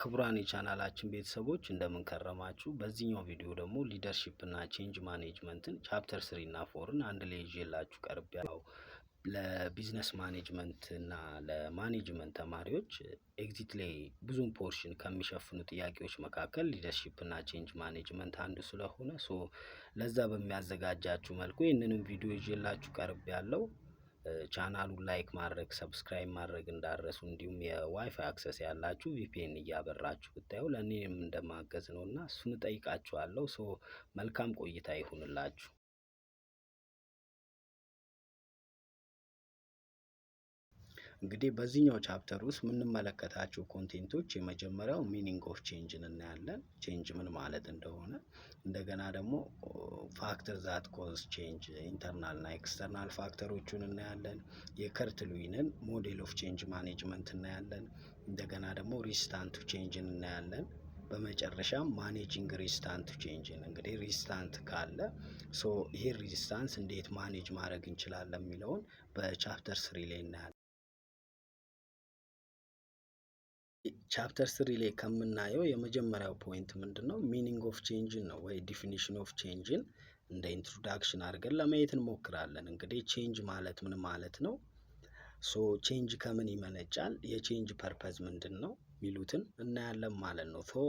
ክቡራን የቻናላችን ቤተሰቦች፣ እንደምን ከረማችሁ? በዚህኛው ቪዲዮ ደግሞ leadership እና change management ን chapter 3 እና 4 ን አንድ ላይ ይዤላችሁ ቀርቤያለሁ። ለ business management እና ለ management ተማሪዎች exit ላይ ብዙም portion ከሚሸፍኑ ጥያቄዎች መካከል leadership እና change management አንዱ ስለሆነ፣ so ለዛ በሚያዘጋጃችሁ መልኩ ይህንንም ቪዲዮ ይዤላችሁ ቀርቤያለሁ። ቻናሉን like ማድረግ፣ subscribe ማድረግ እንዳትረሱ፣ እንዲሁም የ WiFi access ያላችሁ VPN እያበራችሁ ብታዩ ለእኔም እንደማገዝ ነው እና እሱን እጠይቃችኋለሁ። So መልካም ቆይታ ይሁንላችሁ። እንግዲህ በዚህኛው chapter ውስጥ የምንመለከታቸው content ኦች የመጀመሪያው meaning of change ን እናያለን። Change ምን ማለት እንደሆነ፣ እንደገና ደግሞ factor that cause change፣ internal እና external factor ኦቹን እናያለን። የ Kurt Lewin ን model of change management እናያለን። እንደገና ደግሞ resistant to change ን እናያለን። በመጨረሻም managing resistant to change ን፣ እንግዲህ resistant ካለ so ይሄ resistance እንዴት manage ማድረግ እንችላለን የሚለውን በ chapter 3 ላይ እናያለን። Chapter 3 ላይ ከምናየው የመጀመሪያው point ምንድን ነው? Meaning of change ን ነው ወይ definition of change ን እንደ introduction አድርገን ለማየት እንሞክራለን። እንግዲህ change ማለት ምን ማለት ነው? So change ከምን ይመነጫል? የ change purpose ምንድን ነው? የሚሉትን እናያለን ማለት ነው። So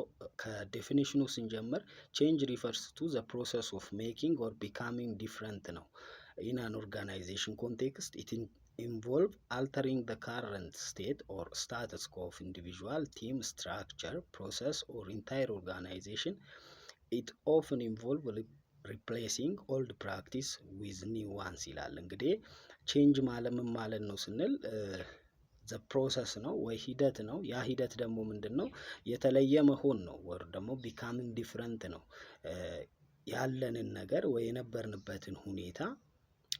ከ definition ኑ ስንጀምር change refers to the process of making or becoming different ነው። In an organization context, it involve altering the current state or status quo of individual, team, structure, process or entire organization. It often involve replacing old practice with new ones ይላል። እንግዲህ change ማለት ምን ማለት ነው ስንል the process ነው ወይ ሂደት ነው። ያ ሂደት ደግሞ ምንድን ነው? የተለየ መሆን ነው ወይ ደግሞ becoming different ነው። ያለንን ነገር ወይ የነበርንበትን ሁኔታ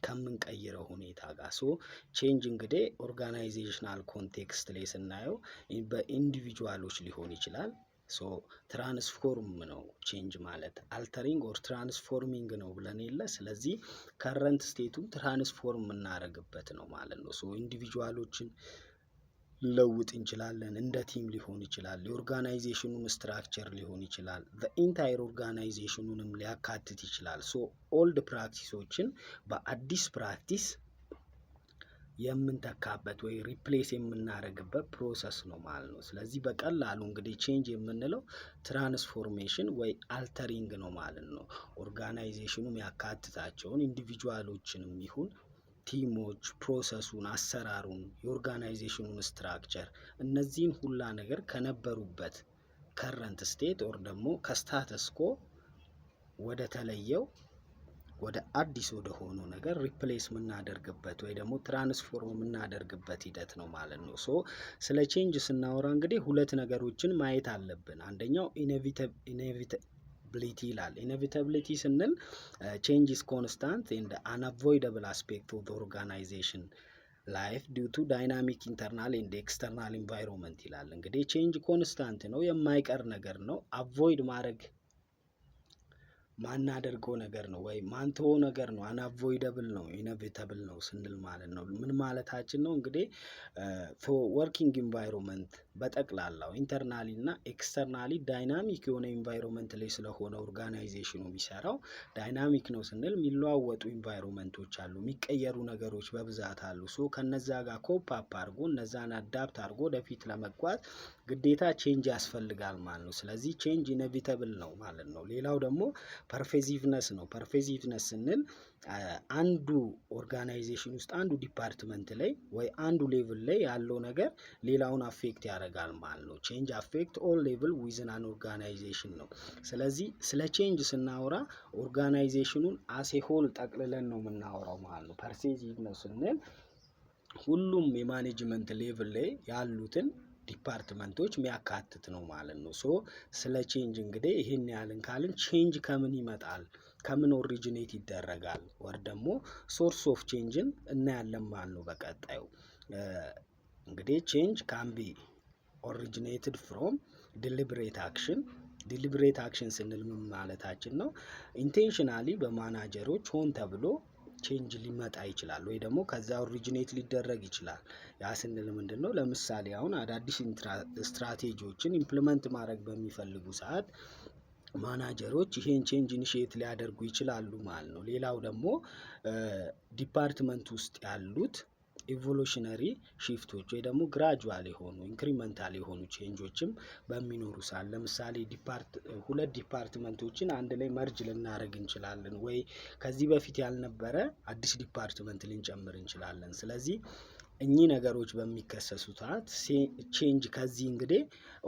ከምንቀይረው ሁኔታ ጋር። So change እንግዲህ organizational context ላይ ስናየው በ individual ኦች ሊሆን ይችላል። So transform ነው፣ change ማለት altering or transforming ነው ብለን የለ። ስለዚህ current state ኡን transform የምናደርግበት ነው ማለት ነው። So individual ኦችን ልንለውጥ እንችላለን። እንደ team ሊሆን ይችላል። የ organization ኑን structure ሊሆን ይችላል። Entire organization ኑንም ሊያካትት ይችላል። So old practice ኦችን በአዲስ practice የምንተካበት ወይ replace የምናደርግበት process ነው ማለት ነው። ስለዚህ በቀላሉ እንግዲህ change የምንለው transformation ወይ altering ነው ማለት ነው። Organization ኑ የሚያካትታቸውን individual ኦችንም ይሁን team ኦች፣ process ኡን፣ አሰራሩን፣ የ organization ኑን structure፣ እነዚህን ሁላ ነገር ከነበሩበት current state or ደግሞ ከ status quo ወደ ተለየው፣ ወደ አዲስ ወደ ሆነው ነገር replace የምናደርግበት ወይ ደግሞ transform የምናደርግበት ሂደት ነው ማለት ነው። So ስለ change ስናወራ እንግዲህ ሁለት ነገሮችን ማየት አለብን። አንደኛው inevitability ይላል። Inevitability ስንል change is constant and unavoidable aspect of organization life due to dynamic internal and external environment ይላል። እንግዲህ change constant ነው፣ የማይቀር ነገር ነው። Avoid ማድረግ ማናደርገው ነገር ነው ወይ ማንተወው ነገር ነው። Unavoidable ነው፣ inevitable ነው ስንል ማለት ነው። ምን ማለታችን ነው? እንግዲህ working environment በጠቅላላው internally እና externally dynamic የሆነ environment ላይ ስለሆነ organization ኑ የሚሰራው፣ dynamic ነው ስንል የሚለዋወጡ environment ኦች አሉ፣ የሚቀየሩ ነገሮች በብዛት አሉ። So ከነዛ ጋር cope up አድርጎ፣ እነዛን adapt አድርጎ ወደፊት ለመጓዝ ግዴታ change ያስፈልጋል ማለት ነው። ስለዚህ change inevitable ነው ማለት ነው። ሌላው ደግሞ pervasiveness ነው። Pervasiveness ስንል አንዱ organization ውስጥ አንዱ department ላይ ወይ አንዱ level ላይ ያለው ነገር ሌላውን affect ያደርጋል ማለት ነው። Change affect all level within an organization ነው። ስለዚህ ስለ change ስናወራ organization ኑን as a whole ጠቅልለን ነው የምናወራው ማለት ነው። Pervasive ነው ስንል ሁሉም የ management level ላይ ያሉትን department ኦች የሚያካትት ነው ማለት ነው። So ስለ change እንግዲህ ይህን ያህልን ካልን change ከምን ይመጣል፣ ከምን originate ይደረጋል፣ ወይ ደግሞ source of change ን እናያለን ማለት ነው። በቀጣዩ እንግዲህ change can be originated from deliberate action። Deliberate action ስንል ምን ማለታችን ነው? Intentionally በማናጀሮች ሆን ተብሎ Change ሊመጣ ይችላል ወይ ደግሞ ከዛ originate ሊደረግ ይችላል። ያ ስንል ምንድን ነው? ለምሳሌ አሁን አዳዲስ strategy ዎችን implement ማድረግ በሚፈልጉ ሰዓት ማናጀሮች ይሄን change initiate ሊያደርጉ ይችላሉ ማለት ነው። ሌላው ደግሞ department ውስጥ ያሉት evolutionary shift ኦች ወይ ደግሞ gradual የሆኑ፣ incremental የሆኑ change ኦችም በሚኖሩ ሰዓት፣ ለምሳሌ ሁለት department ኦችን አንድ ላይ merge ልናደርግ እንችላለን ወይ ከዚህ በፊት ያልነበረ አዲስ department ልንጨምር እንችላለን። ስለዚህ እኚህ ነገሮች በሚከሰቱ ሰዓት change ከዚህ እንግዲህ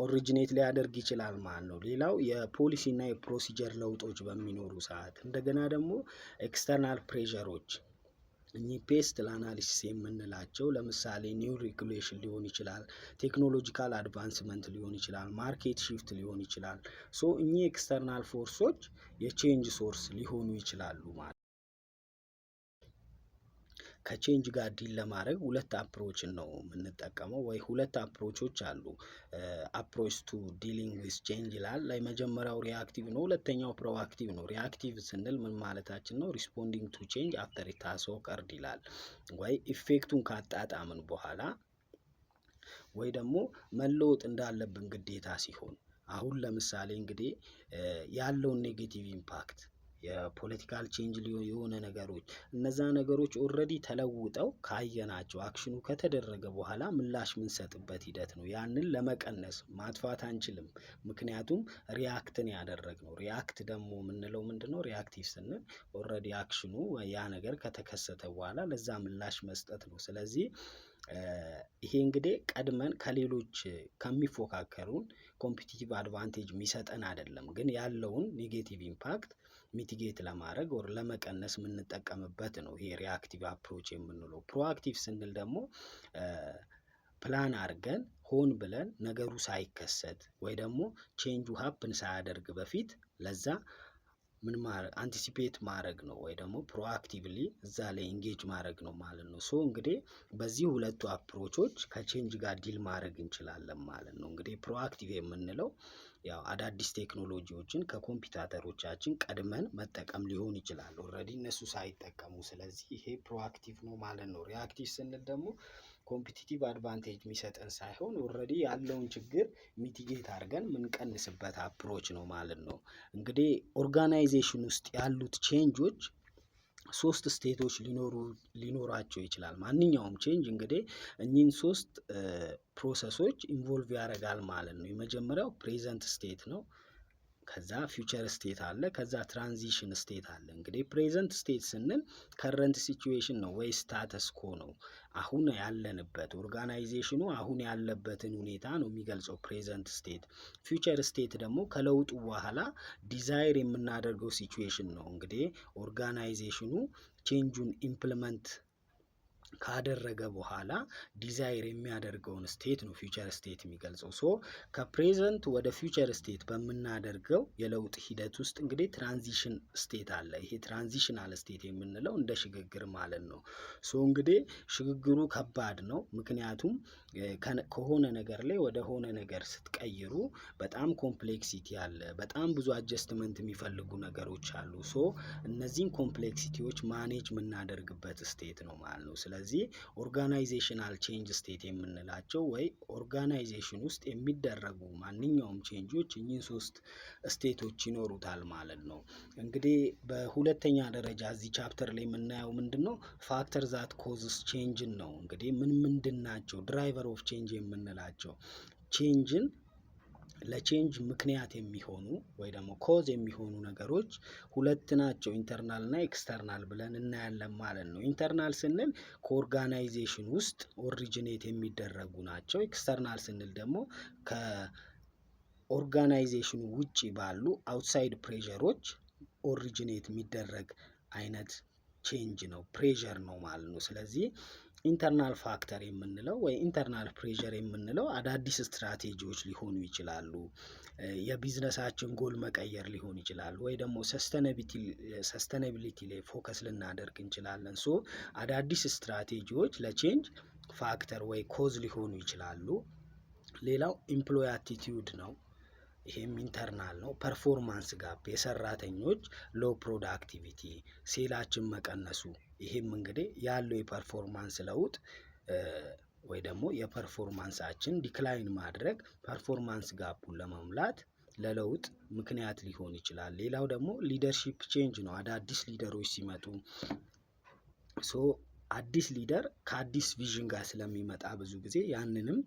originate ሊያደርግ ይችላል ማለት ነው። ሌላው የፖሊሲ እና የ procedure ለውጦች በሚኖሩ ሰዓት፣ እንደገና ደግሞ external pressure ኦች፣ እኚህ PESTLE analysis የምንላቸው፣ ለምሳሌ new regulation ሊሆን ይችላል፣ technological advancement ሊሆን ይችላል፣ market shift ሊሆን ይችላል። So እኚህ external force ኦች የ change source ሊሆኑ ይችላሉ ማለት። ከ change ጋር deal ለማድረግ ሁለት approach ን ነው የምንጠቀመው ወይ ሁለት approach ኦች አሉ። Approach to dealing with change ይላል። የመጀመሪያው reactive ነው፣ ሁለተኛው proactive ነው። Reactive ስንል ምን ማለታችን ነው? Responding to change after it has occurred ይላል። ወይ effect ኡን ካጣጣምን በኋላ ወይ ደግሞ መለወጥ እንዳለብን ግዴታ ሲሆን፣ አሁን ለምሳሌ እንግዲህ ያለውን negative impact፣ የ political change የሆነ ነገሮች፣ እነዛ ነገሮች already ተለውጠው ካየናቸው፣ action ኑ ከተደረገ በኋላ ምላሽ የምንሰጥበት ሂደት ነው። ያንን ለመቀነስ፣ ማጥፋት አንችልም። ምክንያቱም react ን ያደረግነው። React ደግሞ የምንለው ምንድነው? Reactive ስንል already action ኑ ያ ነገር ከተከሰተ በኋላ ለዛ ምላሽ መስጠት ነው። ስለዚህ ይሄ እንግዲህ ቀድመን ከሌሎች ከሚፎካከሩን competitive advantage የሚሰጠን አይደለም፣ ግን ያለውን negative impact mitigate ለማድረግ or ለመቀነስ የምንጠቀምበት ነው። ይሄ reactive approach የምንለው። Proactive ስንል ደግሞ ፕላን አድርገን፣ ሆን ብለን፣ ነገሩ ሳይከሰት ወይ ደግሞ change ኡ happen ሳያደርግ በፊት ለዛ ምን ማድረግ፣ anticipate ማድረግ ነው ወይ ደግሞ proactively እዛ ላይ engage ማድረግ ነው ማለት ነው። So እንግዲህ በዚህ ሁለቱ approach ኦች ከ change ጋር deal ማድረግ እንችላለን ማለት ነው። እንግዲህ proactive የምንለው ያው አዳዲስ ቴክኖሎጂዎችን ከ competitor ኦቻችን ቀድመን መጠቀም ሊሆን ይችላል፣ already እነሱ ሳይጠቀሙ። ስለዚህ ይሄ proactive ነው ማለት ነው። Reactive ስንል ደግሞ competitive advantage የሚሰጠን ሳይሆን already ያለውን ችግር mitigate አድርገን የምንቀንስበት approach ነው ማለት ነው። እንግዲህ organization ውስጥ ያሉት change ኦች ሶስት state ኦች ሊኖራቸው ይችላል። ማንኛውም change እንግዲህ እኚህን ሶስት process ኦች involve ያደርጋል ማለት ነው። የመጀመሪያው present state ነው። ከዛ future state አለ። ከዛ transition state አለ። እንግዲህ present state ስንል current situation ነው ወይ status quo ነው። አሁን ያለንበት፣ organization ኑ አሁን ያለበትን ሁኔታ ነው የሚገልጸው present state። Future state ደግሞ ከለውጡ በኋላ desire የምናደርገው situation ነው። እንግዲህ organization ኑ change ኡን implement ካደረገ በኋላ desire የሚያደርገውን state ነው future state የሚገልጸው። So ከ present ወደ future state በምናደርገው የለውጥ ሂደት ውስጥ እንግዲህ transition state አለ። ይሄ transitional state የምንለው እንደ ሽግግር ማለት ነው። So እንግዲህ ሽግግሩ ከባድ ነው። ምክንያቱም ከሆነ ነገር ላይ ወደ ሆነ ነገር ስትቀይሩ በጣም complexity አለ። በጣም ብዙ adjustment የሚፈልጉ ነገሮች አሉ። So እነዚህን complexity ዎች manage የምናደርግበት state ነው ማለት ነው። ስለዚህ organizational change state የምንላቸው ወይ organization ውስጥ የሚደረጉ ማንኛውም change ኦች እኚህን ሶስት state ኦች ይኖሩታል ማለት ነው። እንግዲህ በሁለተኛ ደረጃ እዚህ chapter ላይ የምናየው ምንድነው? Factor that causes change ን ነው። እንግዲህ ምን ምንድን ናቸው driver of change የምንላቸው? Change ን ለ change ምክንያት የሚሆኑ ወይ ደግሞ cause የሚሆኑ ነገሮች ሁለት ናቸው፣ internal እና external ብለን እናያለን ማለት ነው። Internal ስንል ከ organization ውስጥ originate የሚደረጉ ናቸው። External ስንል ደግሞ ከ organization ኑ ውጪ ባሉ outside pressure ኦች originate የሚደረግ አይነት change ነው፣ pressure ነው ማለት ነው። ስለዚህ internal factor የምንለው ወይ internal pressure የምንለው አዳዲስ ስትራቴጂዎች ሊሆኑ ይችላሉ። የ business ኣችን goal መቀየር ሊሆን ይችላል፣ ወይ ደግሞ sustainability ላይ focus ልናደርግ እንችላለን። So አዳዲስ strategy ዎች ለ change factor ወይ cause ሊሆኑ ይችላሉ። ሌላው employee attitude ነው። ይሄም internal ነው። Performance gap፣ የሰራተኞች low productivity፣ sale ኣችን መቀነሱ ይሄም እንግዲህ ያለው የ performance ለውጥ ወይ ደግሞ የ performance ኣችን decline ማድረግ performance gap ኡን ለመሙላት ለለውጥ ምክንያት ሊሆን ይችላል። ሌላው ደግሞ leadership change ነው። አዳዲስ leader ኦች ሲመጡ፣ so አዲስ leader ከአዲስ vision ጋር ስለሚመጣ ብዙ ጊዜ ያንንም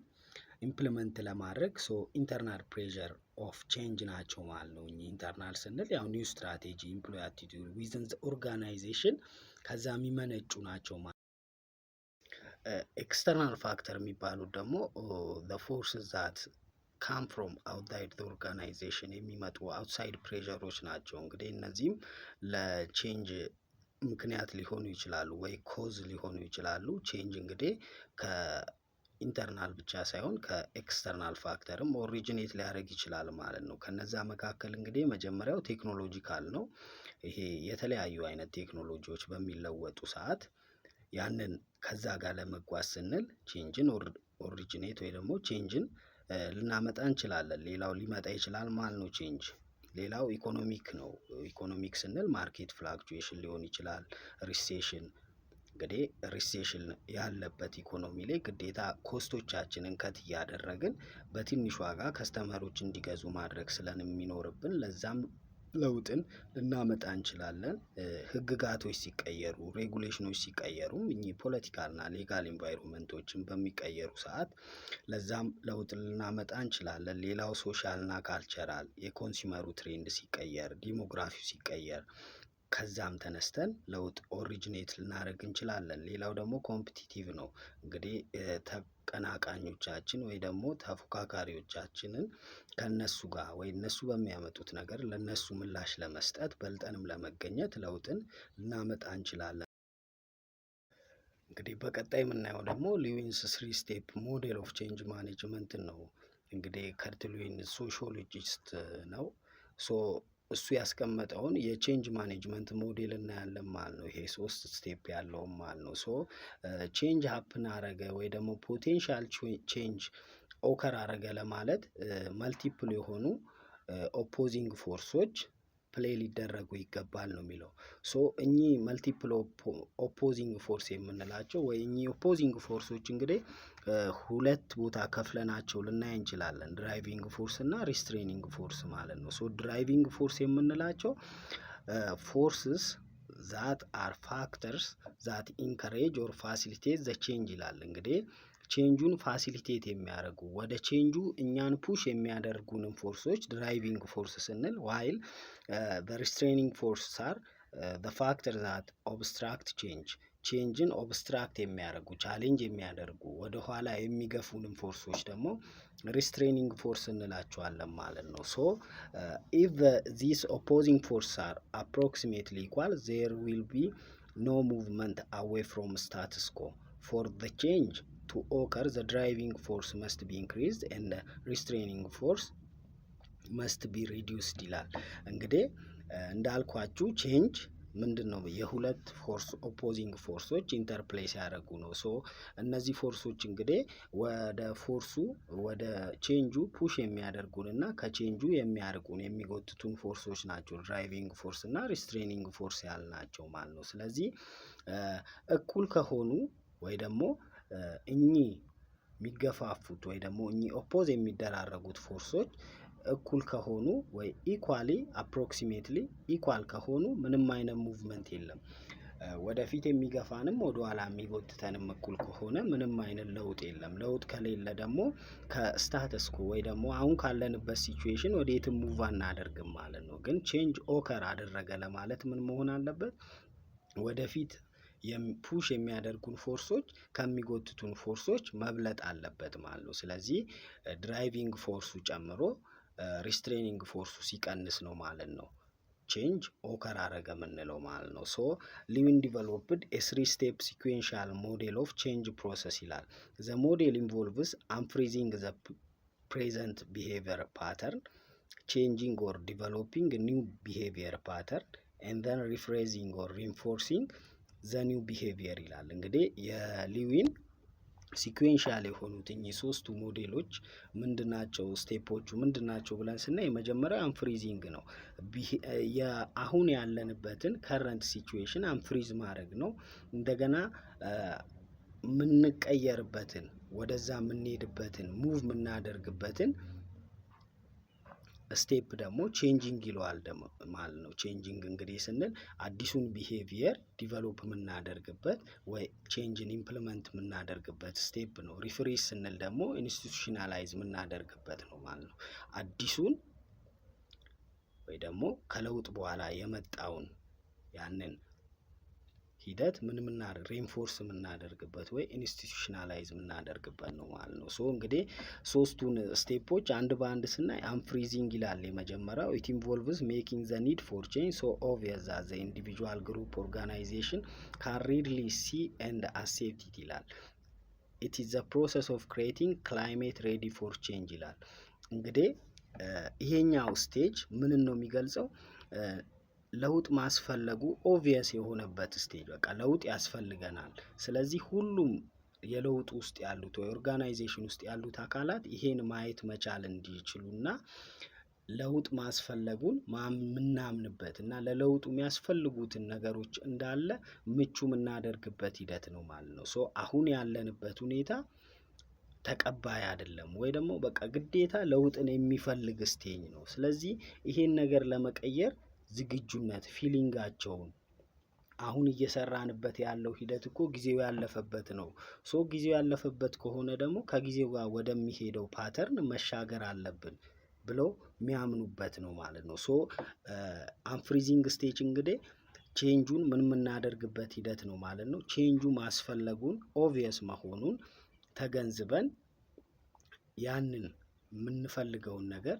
implement ለማድረግ so internal pressure of change ናቸው ማለት ነው። እኚህ internal ስንል ያው new strategy፣ employee attitude within the organization ከዛ የሚመነጩ ናቸው ማለት። External factor የሚባሉት ደግሞ the forces that come from outside organization የሚመጡ outside pressure ኦች ናቸው። እንግዲህ እነዚህም ለ change ምክንያት ሊሆኑ ይችላሉ ወይ cause ሊሆኑ ይችላሉ። Change እንግዲህ ከ internal ብቻ ሳይሆን ከ external factor ም originate ሊያደርግ ይችላል ማለት ነው። ከነዛ መካከል እንግዲህ መጀመሪያው technological ነው። ይሄ የተለያዩ አይነት ቴክኖሎጂዎች በሚለወጡ ሰዓት ያንን ከዛ ጋር ለመጓዝ ስንል change ን originate ወይ ደግሞ change ን ልናመጣ እንችላለን። ሌላው ሊመጣ ይችላል ማለት ነው change። ሌላው economic ነው። Economic ስንል market fluctuation ሊሆን ይችላል። Recession፣ እንግዲህ recession ያለበት ኢኮኖሚ ላይ ግዴታ cost ኦቻችንን cut እያደረግን በትንሽ ዋጋ customer ኦች እንዲገዙ ማድረግ ስለሚኖርብን ለዛም ለውጥን ልናመጣ እንችላለን። ህግጋቶች ሲቀየሩ፣ regulation ኦች ሲቀየሩም፣ እኚህ political እና legal environment ኦችን በሚቀየሩ ሰዓት ለዛም ለውጥ ልናመጣ እንችላለን። ሌላው social እና cultural፣ የ consumer ኡ trend ሲቀየር፣ demography ው ሲቀየር ከዛም ተነስተን ለውጥ originate ልናደርግ እንችላለን። ሌላው ደግሞ competitive ነው። እንግዲህ ተቀናቃኞቻችን ወይ ደግሞ ተፎካካሪዎቻችንን ከእነሱ ጋር ወይ እነሱ በሚያመጡት ነገር ለእነሱ ምላሽ ለመስጠት፣ በልጠንም ለመገኘት ለውጥን ልናመጣ እንችላለን። እንግዲህ በቀጣይ የምናየው ደግሞ Lewin's three step model of change management ን ነው። እንግዲህ Kurt Lewin sociologist ነው። So እሱ ያስቀመጠውን የ change management model እናያለን ማለት ነው። ይሄ ሶስት step ያለውም ማለት ነው። So change happen አረገ ወይ ደግሞ potential change occur አረገ ለማለት multiple የሆኑ opposing force ኦች play ሊደረጉ ይገባል ነው የሚለው። So እኚህ multiple opposing force የምንላቸው ወይ እኚህ opposing force ኦች እንግዲህ ሁለት ቦታ ከፍለናቸው ልናይ እንችላለን። Driving force እና restraining force ማለት ነው። So driving force የምንላቸው forces that are factors that encourage or facilitate the change ይላል። እንግዲህ change ኡን facilitate የሚያደርጉ፣ ወደ change ኡ እኛን push የሚያደርጉንን force ኦች driving force ስንል፣ while restraining force are factor that obstruct change፣ change ን obstruct የሚያደርጉ፣ challenge የሚያደርጉ፣ ወደኋላ የሚገፉንን force ኦች ደግሞ restraining force እንላቸዋለን ማለት ነው። So if these opposing force are approximately equal, there will be no movement away from status quo. For the change to occur, the driving force must be increased and restraining force must be reduced ይላል። እንግዲህ እንዳልኳችሁ change ምንድን ነው? የሁለት force፣ opposing force ኦች interplay ሲያደርጉ ነው። So እነዚህ force ኦች እንግዲህ ወደ force ኡ፣ ወደ change ኡ push የሚያደርጉን እና ከ change ኡ የሚያርቁን፣ የሚጎትቱን force ኦች ናቸው driving force እና restraining force ያልናቸው ማለት ነው። ስለዚህ እኩል ከሆኑ ወይ ደግሞ እኚህ የሚገፋፉት ወይ ደግሞ እኚህ oppose የሚደራረጉት force ኦች እኩል ከሆኑ ወይ equally፣ approximately equal ከሆኑ ምንም አይነት movement የለም። ወደፊት የሚገፋንም ወደኋላ የሚጎትተንም እኩል ከሆነ ምንም አይነት ለውጥ የለም። ለውጥ ከሌለ ደግሞ ከ status quo ወይ ደግሞ አሁን ካለንበት situation ወዴትም move አናደርግም ማለት ነው። ግን change occur አደረገ ለማለት ምን መሆን አለበት? ወደፊት push የሚያደርጉን force ኦች ከሚጎትቱን force ኦች መብለጥ አለበት ማለት ነው። ስለዚህ driving force ኡ ጨምሮ restraining force ኡ ሲቀንስ ነው ማለት ነው change occur አረገ የምንለው ማለት ነው። So Lewin developed a three step sequential model of change process ይላል። The model involves unfreezing the present behavior pattern, changing or developing new behavior pattern, and then rephrasing or reinforcing the new behavior ይላል። እንግዲህ የ Lewin Sequential የሆኑት እኚህ ሶስቱ ሞዴሎች ምንድናቸው? Step ኦቹ ምንድናቸው ብለን ስናይ የመጀመሪያው unfreezing ነው። አሁን ያለንበትን current situation unfreeze ማድረግ ነው። እንደገና የምንቀየርበትን፣ ወደዛ የምንሄድበትን፣ move የምናደርግበትን step ደግሞ changing ይለዋል ደግሞ ማለት ነው። Changing እንግዲህ ስንል አዲሱን behavior develop የምናደርግበት ወይ change ን implement የምናደርግበት step ነው። Refreeze ስንል ደግሞ institutionalize የምናደርግበት ነው ማለት ነው። አዲሱን ወይ ደግሞ ከለውጥ በኋላ የመጣውን ያንን ሂደት ምን ምናደርግ reinforce የምናደርግበት ወይ institutionalize የምናደርግበት ነው ማለት ነው። So እንግዲህ ሶስቱን step ኦች አንድ በአንድ ስናይ unfreezing ይላል የመጀመሪያው። It involves making the need for change so obvious that the individual, group, organization can readily see and accept it ይላል። It is the process of creating climate ready for change ይላል። እንግዲህ ይሄኛው stage ምንን ነው የሚገልጸው? ለውጥ ማስፈለጉ obvious የሆነበት stage፣ በቃ ለውጥ ያስፈልገናል። ስለዚህ ሁሉም የለውጥ ውስጥ ያሉት ወይ organization ውስጥ ያሉት አካላት ይሄን ማየት መቻል እንዲችሉና ለውጥ ማስፈለጉን የምናምንበት እና ለለውጡ የሚያስፈልጉትን ነገሮች እንዳለ ምቹ የምናደርግበት ሂደት ነው ማለት ነው። So አሁን ያለንበት ሁኔታ ተቀባይ አይደለም ወይ ደግሞ በቃ ግዴታ ለውጥን የሚፈልግ stage ነው። ስለዚህ ይሄን ነገር ለመቀየር ዝግጁነት feeling ኣቸውን፣ አሁን እየሰራንበት ያለው ሂደት እኮ ጊዜው ያለፈበት ነው። So ጊዜው ያለፈበት ከሆነ ደግሞ ከጊዜው ጋር ወደሚሄደው pattern መሻገር አለብን ብለው የሚያምኑበት ነው ማለት ነው። So unfreezing stage እንግዲህ change ኡን ምን የምናደርግበት ሂደት ነው ማለት ነው። Change ኡ ማስፈለጉን፣ obvious መሆኑን ተገንዝበን ያንን የምንፈልገውን ነገር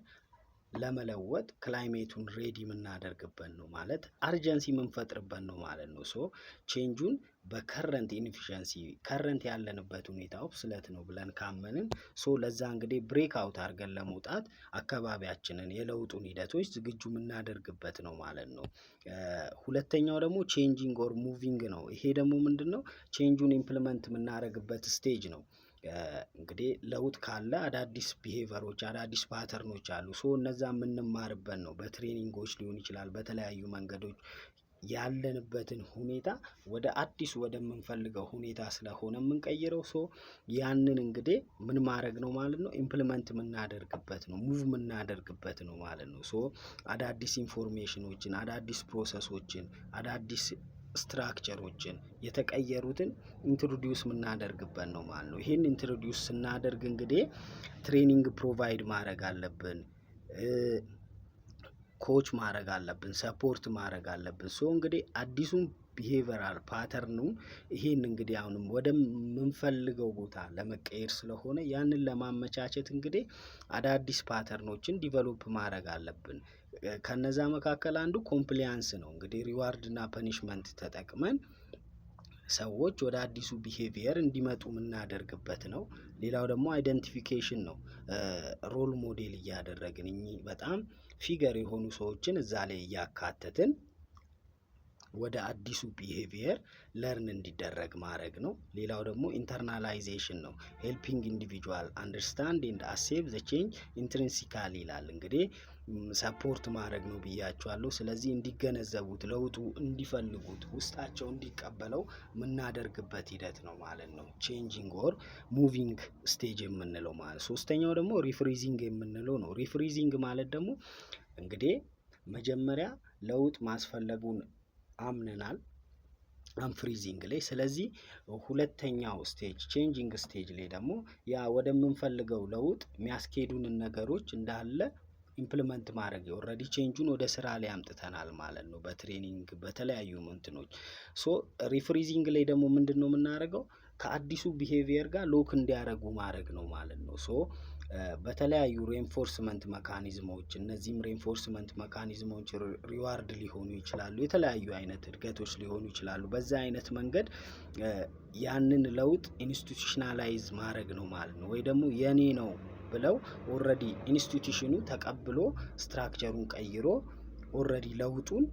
ለመለወጥ climate ኡን ready የምናደርግበት ነው ማለት urgency የምንፈጥርበት ነው ማለት ነው። So change ኡን በ current inefficiency፣ current ያለንበት ሁኔታ obsolete ነው ብለን ካመንን፣ so ለዛ እንግዲህ break out አድርገን ለመውጣት አካባቢያችንን የለውጡን ሂደቶች ዝግጁ የምናደርግበት ነው ማለት ነው። ሁለተኛው ደግሞ changing or moving ነው። ይሄ ደግሞ ምንድነው? Change ኡን implement የምናደርግበት stage ነው። እንግዲህ ለውጥ ካለ አዳዲስ behavior ኦች፣ አዳዲስ pattern ኦች አሉ። So እነዛ የምንማርበት ነው። በ training ኦች ሊሆን ይችላል፣ በተለያዩ መንገዶች ያለንበትን ሁኔታ ወደ አዲስ ወደምንፈልገው ሁኔታ ስለሆነ የምንቀይረው፣ so ያንን እንግዲህ ምን ማድረግ ነው ማለት ነው? Implement የምናደርግበት ነው፣ move የምናደርግበት ነው ማለት ነው። So አዳዲስ information ኦችን፣ አዳዲስ process ኦችን፣ አዳዲስ structure ኦችን፣ የተቀየሩትን introduce የምናደርግበት ነው ማለት ነው። ይሄን introduce ስናደርግ እንግዲህ training provide ማድረግ አለብን። Coach ማድረግ አለብን፣ support ማድረግ አለብን። So እንግዲህ አዲሱን behavioral pattern ኡን ይሄን እንግዲህ አሁንም ወደምንፈልገው ቦታ ለመቀየር ስለሆነ ያንን ለማመቻቸት እንግዲህ አዳዲስ pattern ኦችን develop ማድረግ አለብን። ከነዛ መካከል አንዱ compliance ነው። እንግዲህ reward እና punishment ተጠቅመን ሰዎች ወደ አዲሱ behavior እንዲመጡ የምናደርግበት ነው። ሌላው ደግሞ identification ነው። Role model እያደረግን እኚህ በጣም figure የሆኑ ሰዎችን እዛ ላይ እያካተትን ወደ አዲሱ behavior learn እንዲደረግ ማድረግ ነው። ሌላው ደግሞ internalization ነው። Helping individual understand and accept the change intrinsically ይላል። እንግዲህ support ማድረግ ነው ብያችኋለሁ። ስለዚህ እንዲገነዘቡት፣ ለውጡ እንዲፈልጉት፣ ውስጣቸው እንዲቀበለው የምናደርግበት ሂደት ነው ማለት ነው። Changing or moving stage የምንለው ማለት። ሶስተኛው ደግሞ refreezing የምንለው ነው። Refreezing ማለት ደግሞ እንግዲህ መጀመሪያ ለውጥ ማስፈለጉን አምነናል unfreezing ላይ። ስለዚህ ሁለተኛው stage changing stage ላይ ደግሞ ያ ወደምንፈልገው ለውጥ የሚያስኬዱንን ነገሮች እንዳለ implement ማድረግ፣ already change ኡን ወደ ስራ ላይ አምጥተናል ማለት ነው። በ training፣ በተለያዩ እንትኖች። So refreezing ላይ ደግሞ ምንድነው የምናደርገው? ከአዲሱ behavior ጋር lock እንዲያደርጉ ማድረግ ነው ማለት ነው። So በተለያዩ reinforcement mechanism ኦች፣ እነዚህም reinforcement mechanism ኦች reward ሊሆኑ ይችላሉ፣ የተለያዩ አይነት እድገቶች ሊሆኑ ይችላሉ። በዛ አይነት መንገድ ያንን ለውጥ institutionalize ማድረግ ነው ማለት ነው። ወይ ደግሞ የኔ ነው ብለው already institution ኑ ተቀብሎ structure ኡን ቀይሮ already ለውጡን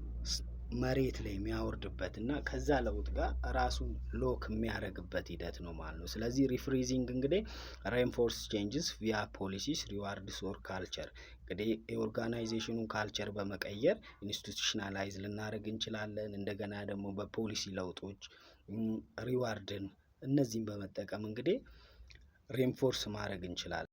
መሬት ላይ የሚያወርድበት እና ከዛ ለውጥ ጋር ራሱን lock የሚያደርግበት ሂደት ነው ማለት ነው። ስለዚህ refreezing እንግዲህ reinforce changes via policies, rewards or culture። እንግዲህ የ organization ኑን culture በመቀየር institutionalize ልናደርግ እንችላለን። እንደገና ደግሞ በፖሊሲ ለውጦች፣ reward ን እነዚህን በመጠቀም እንግዲህ reinforce ማድረግ እንችላለን።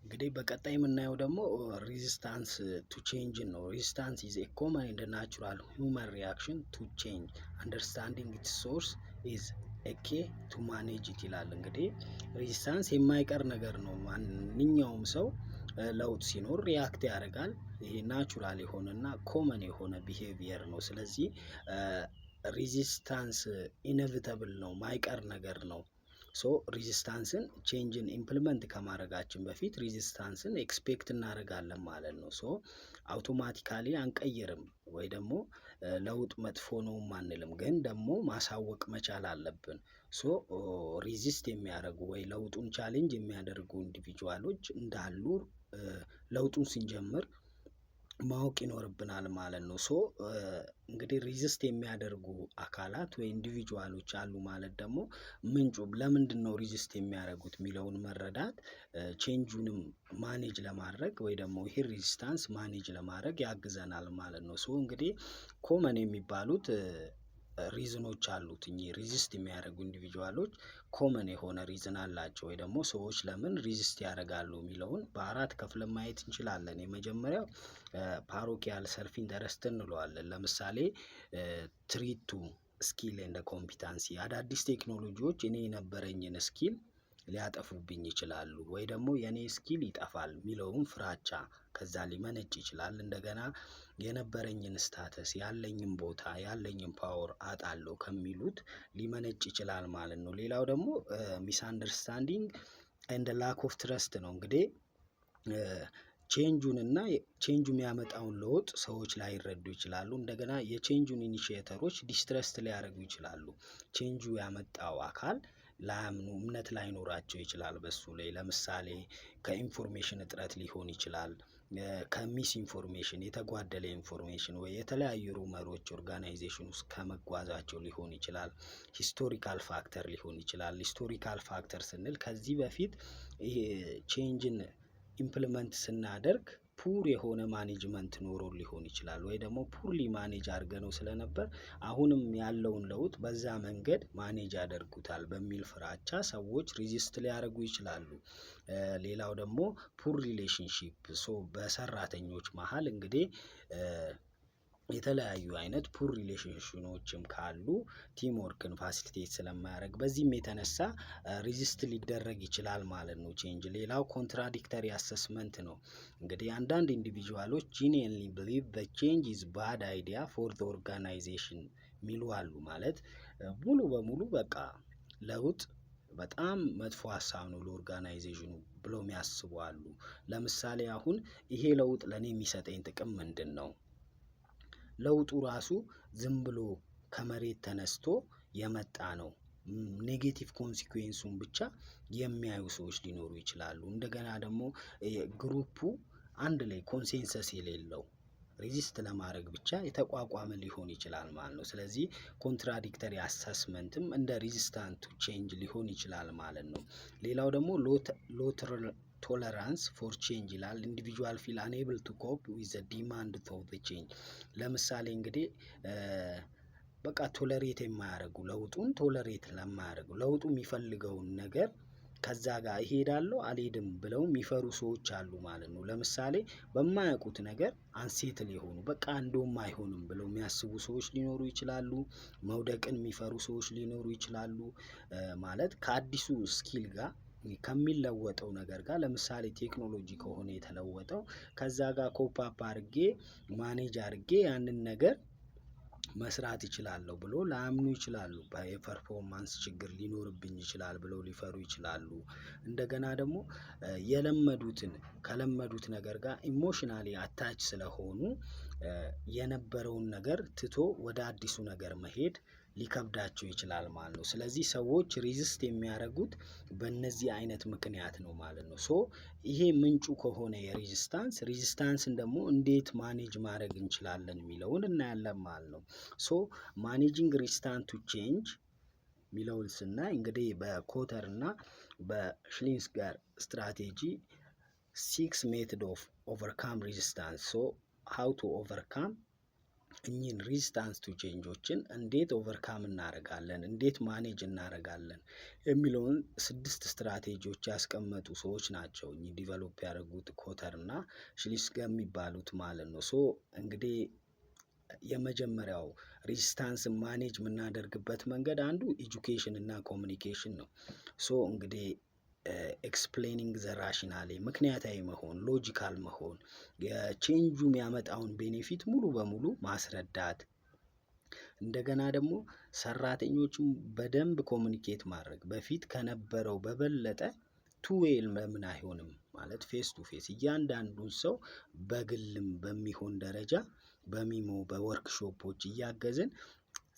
እንግዲህ በቀጣይ የምናየው ደግሞ resistance to change ን ነው። Resistance is a common and natural human reaction to change. Understanding its source is a key to manage it ይላል። እንግዲህ resistance የማይቀር ነገር ነው። ማንኛውም ሰው ለውጥ ሲኖር react ያደርጋል። ይሄ natural የሆነና common የሆነ behavior ነው። ስለዚህ resistance inevitable ነው፣ ማይቀር ነገር ነው። So resistance ን change ን implement ከማድረጋችን በፊት resistance ን expect እናደርጋለን ማለት ነው። So automatically አንቀይርም ወይ ደግሞ ለውጥ መጥፎ ነውም አንልም፣ ግን ደግሞ ማሳወቅ መቻል አለብን። So resist የሚያደርጉ ወይ ለውጡን challenge የሚያደርጉ individual ኦች እንዳሉ ለውጡን ስንጀምር ማወቅ ይኖርብናል ማለት ነው። So እንግዲህ resist የሚያደርጉ አካላት ወይ individual ኦች አሉ ማለት ደግሞ ምንጩ ለምንድነው resist የሚያደርጉት የሚለውን መረዳት change ኡንም manage ለማድረግ ወይ ደግሞ ይሄ resistance manage ለማድረግ ያግዘናል ማለት ነው። So እንግዲህ common የሚባሉት reason ኦች አሉት። እኚህ resist የሚያደርጉ individual ኦች common የሆነ reason አላቸው ወይ ደግሞ ሰዎች ለምን resist ያደርጋሉ የሚለውን በአራት ከፍለን ማየት እንችላለን። የመጀመሪያው parochial self interest እንለዋለን። ለምሳሌ threat to skill and competency፣ አዳዲስ ቴክኖሎጂዎች እኔ የነበረኝን skill ሊያጠፉብኝ ይችላሉ ወይ ደግሞ የኔ skill ይጠፋል የሚለውን ፍራቻ ከዛ ሊመነጭ ይችላል። እንደገና የነበረኝን status፣ ያለኝን ቦታ፣ ያለኝን power አጣለሁ ከሚሉት ሊመነጭ ይችላል ማለት ነው። ሌላው ደግሞ misunderstanding and lack of trust ነው። እንግዲህ change ኡን እና change ኡ የሚያመጣውን ለውጥ ሰዎች ላይረዱ ይችላሉ። እንደገና የ change ኡን initiator ኦች distrust ሊያደርጉ ይችላሉ። Change ኡ ያመጣው አካል ላያምኑ፣ እምነት ላይኖራቸው ይችላል በሱ ላይ። ለምሳሌ ከ information እጥረት ሊሆን ይችላል። ከ misinformation፣ የተጓደለ information ወይ የተለያዩ rumor ኦች organization ውስጥ ከመጓዛቸው ሊሆን ይችላል። Historical factor ሊሆን ይችላል። Historical factor ስንል ከዚህ በፊት ይሄ change ን implement ስናደርግ poor የሆነ management ኖሮ ሊሆን ይችላል ወይ ደግሞ poorly manage አድርገነው ስለነበር አሁንም ያለውን ለውጥ በዛ መንገድ manage ያደርጉታል በሚል ፍራቻ ሰዎች resist ሊያደርጉ ይችላሉ። ሌላው ደግሞ poor relationship። So በሰራተኞች መሃል እንግዲህ የተለያዩ አይነት poor relation ኖችም ካሉ teamwork ን facilitate ስለማያደርግ በዚህም የተነሳ resist ሊደረግ ይችላል ማለት ነው change። ሌላው contradictory assessment ነው። እንግዲህ አንዳንድ individual ኦች genuinely believe the change is bad idea for the organization የሚሉ አሉ። ማለት ሙሉ በሙሉ በቃ ለውጥ በጣም መጥፎ ሀሳብ ነው ለ organization ኑ ብለው የሚያስቡ አሉ። ለምሳሌ አሁን ይሄ ለውጥ ለኔ የሚሰጠኝ ጥቅም ምንድነው? ለውጡ ራሱ ዝም ብሎ ከመሬት ተነስቶ የመጣ ነው። Negative consequence ኡን ብቻ የሚያዩ ሰዎች ሊኖሩ ይችላሉ። እንደገና ደግሞ group ኡ አንድ ላይ consensus የሌለው resist ለማድረግ ብቻ የተቋቋመ ሊሆን ይችላል ማለት ነው። ስለዚህ contradictory assessment ም እንደ resistant to change ሊሆን ይችላል ማለት ነው። ሌላው ደግሞ low tolerance for change ይላል። ኢንዲቪጁዋል ፊል አንኤብል ቱ ኮፕ ዊዝ ዘ demand of the change። ለምሳሌ እንግዲህ በቃ tolerate የማያደርጉ፣ ለውጡን tolerate ለማያደርጉ፣ ለውጡ የሚፈልገውን ነገር ከዛ ጋር እሄዳለሁ አልሄድም ብለው የሚፈሩ ሰዎች አሉ ማለት ነው። ለምሳሌ በማያውቁት ነገር unsettle የሆኑ፣ በቃ እንደውም አይሆንም ብለው የሚያስቡ ሰዎች ሊኖሩ ይችላሉ። መውደቅን የሚፈሩ ሰዎች ሊኖሩ ይችላሉ። ማለት ከአዲሱ skill ጋር፣ ከሚለወጠው ነገር ጋር፣ ለምሳሌ ቴክኖሎጂ ከሆነ የተለወጠው ከዛ ጋር cope up አድርጌ፣ manage አድርጌ ያንን ነገር መስራት እችላለሁ ብሎ ላያምኑ ይችላሉ። የ performance ችግር ሊኖርብኝ ይችላል ብለው ሊፈሩ ይችላሉ። እንደገና ደግሞ የለመዱትን ከለመዱት ነገር ጋር emotionally attach ስለሆኑ የነበረውን ነገር ትቶ ወደ አዲሱ ነገር መሄድ ሊከብዳቸው ይችላል ማለት ነው። ስለዚህ ሰዎች resist የሚያደርጉት በእነዚህ አይነት ምክንያት ነው ማለት ነው። So ይሄ ምንጩ ከሆነ የ resistance፣ resistance ን ደግሞ እንዴት manage ማድረግ እንችላለን የሚለውን እናያለን ማለት ነው። So managing resistance to change የሚለውን ስናይ እንግዲህ በኮተር እና በሽሊንስገር strategy six method of overcome resistance። So how to overcome እኚህን resistance to change ኦችን እንዴት overcome እናደርጋለን፣ እንዴት manage እናደርጋለን የሚለውን ስድስት ስትራቴጂዎች ያስቀመጡ ሰዎች ናቸው እኚህ develop ያደረጉት ኮተር እና ሽሊስገር የሚባሉት ማለት ነው። So እንግዲህ የመጀመሪያው resistance manage የምናደርግበት መንገድ አንዱ education እና communication ነው። So እንግዲህ explaining the rationale፣ ምክንያታዊ መሆን፣ logical መሆን፣ የ change ኡ የሚያመጣውን benefit ሙሉ በሙሉ ማስረዳት፣ እንደገና ደግሞ ሰራተኞቹን በደንብ communicate ማድረግ፣ በፊት ከነበረው በበለጠ two way ለምን አይሆንም ማለት face to face እያንዳንዱን ሰው በግልም በሚሆን ደረጃ በ memo፣ በ workshop ኦች እያገዝን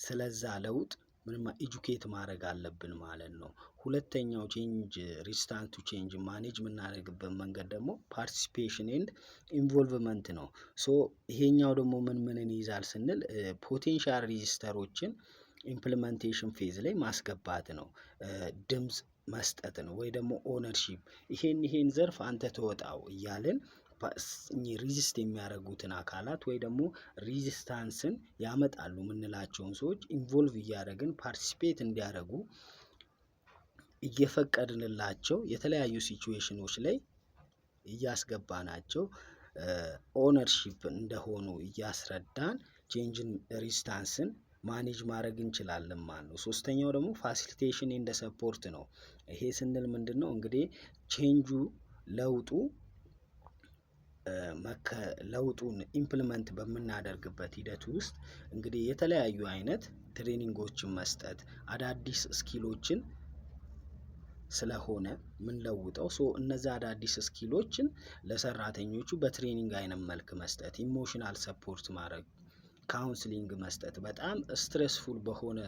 ስለዛ ለውጥ ምንም educate ማድረግ አለብን ማለት ነው። ሁለተኛው change resistance to change manage የምናደርግበት መንገድ ደግሞ participation and involvement ነው። So ይሄኛው ደግሞ ምን ምንን ይይዛል ስንል potential resister ኦችን implementation phase ላይ ማስገባት ነው። ድምጽ መስጠት ነው ወይ ደግሞ ownership፣ ይሄን ይሄን ዘርፍ አንተ ተወጣው እያልን resist የሚያደርጉትን አካላት ወይ ደግሞ resistance ን ያመጣሉ የምንላቸውን ሰዎች involve እያደረግን participate እንዲያደርጉ እየፈቀድንላቸው የተለያዩ situation ኖች ላይ እያስገባናቸው ownership እንደሆኑ እያስረዳን change ን resistance ን manage ማድረግ እንችላለን ማለት ነው። ሶስተኛው ደግሞ facilitation and support ነው። ይሄ ስንል ምንድነው? እንግዲህ change ኡ ለውጡን implement በምናደርግበት ሂደት ውስጥ እንግዲህ የተለያዩ አይነት training ኦችን መስጠት፣ አዳዲስ skill ኦችን ስለሆነ ምንለውጠው፣ so እነዛ አዳዲስ skill ኦችን ለሰራተኞቹ በ training አይነት መልክ መስጠት፣ emotional support ማድረግ፣ counseling መስጠት፣ በጣም stressful በሆነ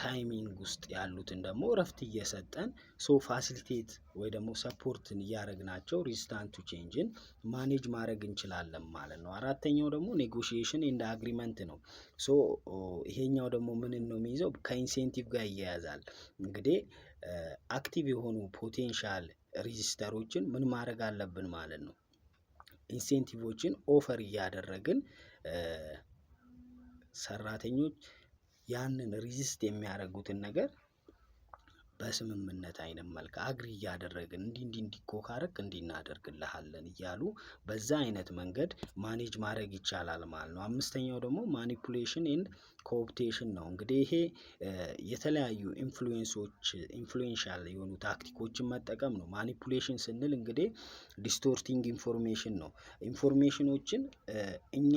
timing ውስጥ ያሉትን ደግሞ እረፍት እየሰጠን so facilitate ወይ ደግሞ support ን እያደረግናቸው resistance to change ን manage ማድረግ እንችላለን ማለት ነው። አራተኛው ደግሞ negotiation and agreement ነው። So ይሄኛው ደግሞ ምንን ነው የሚይዘው? ከ incentive ጋር ይያያዛል። እንግዲህ active የሆኑ potential resister ኦችን ምን ማድረግ አለብን ማለት ነው። Incentive ኦችን offer እያደረግን ሰራተኞች ያንን resist የሚያደርጉትን ነገር በስምምነት አይነት መልክ agree እያደረግን እንዲህ እንዲህ እንዲህ እኮ ካረክ እንዲህ እናደርግልሃለን እያሉ በዛ አይነት መንገድ manage ማድረግ ይቻላል ማለት ነው። አምስተኛው ደግሞ manipulation and cooptation ነው። እንግዲህ ይሄ የተለያዩ influence ኦች፣ influential የሆኑ ታክቲኮችን መጠቀም ነው። Manipulation ስንል እንግዲህ distorting information ነው። Information ኖችን እኛ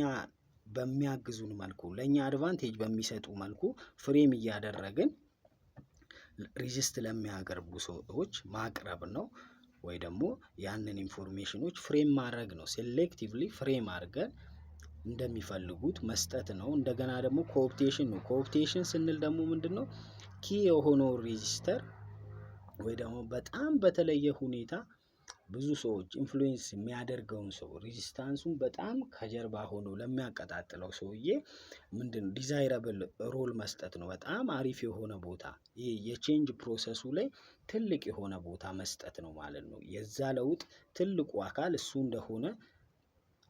በሚያግዙን መልኩ፣ ለእኛ advantage በሚሰጡ መልኩ frame እያደረግን resist ለሚያደርጉ ሰዎች ማቅረብ ነው። ወይ ደግሞ ያንን information ኖች frame ማድረግ ነው። Selectively frame አድርገን እንደሚፈልጉት መስጠት ነው። እንደገና ደግሞ cooptation ነው። Cooptation ስንል ደግሞ ምንድነው? Key የሆነው resister ወይ ደግሞ በጣም በተለየ ሁኔታ ብዙ ሰዎች influence የሚያደርገውን ሰው፣ resistance ኡን በጣም ከጀርባ ሆኖ ለሚያቀጣጥለው ሰውዬ ምንድነው desirable role መስጠት ነው። በጣም አሪፍ የሆነ ቦታ፣ ይሄ የ change process ኡ ላይ ትልቅ የሆነ ቦታ መስጠት ነው ማለት ነው። የዛ ለውጥ ትልቁ አካል እሱ እንደሆነ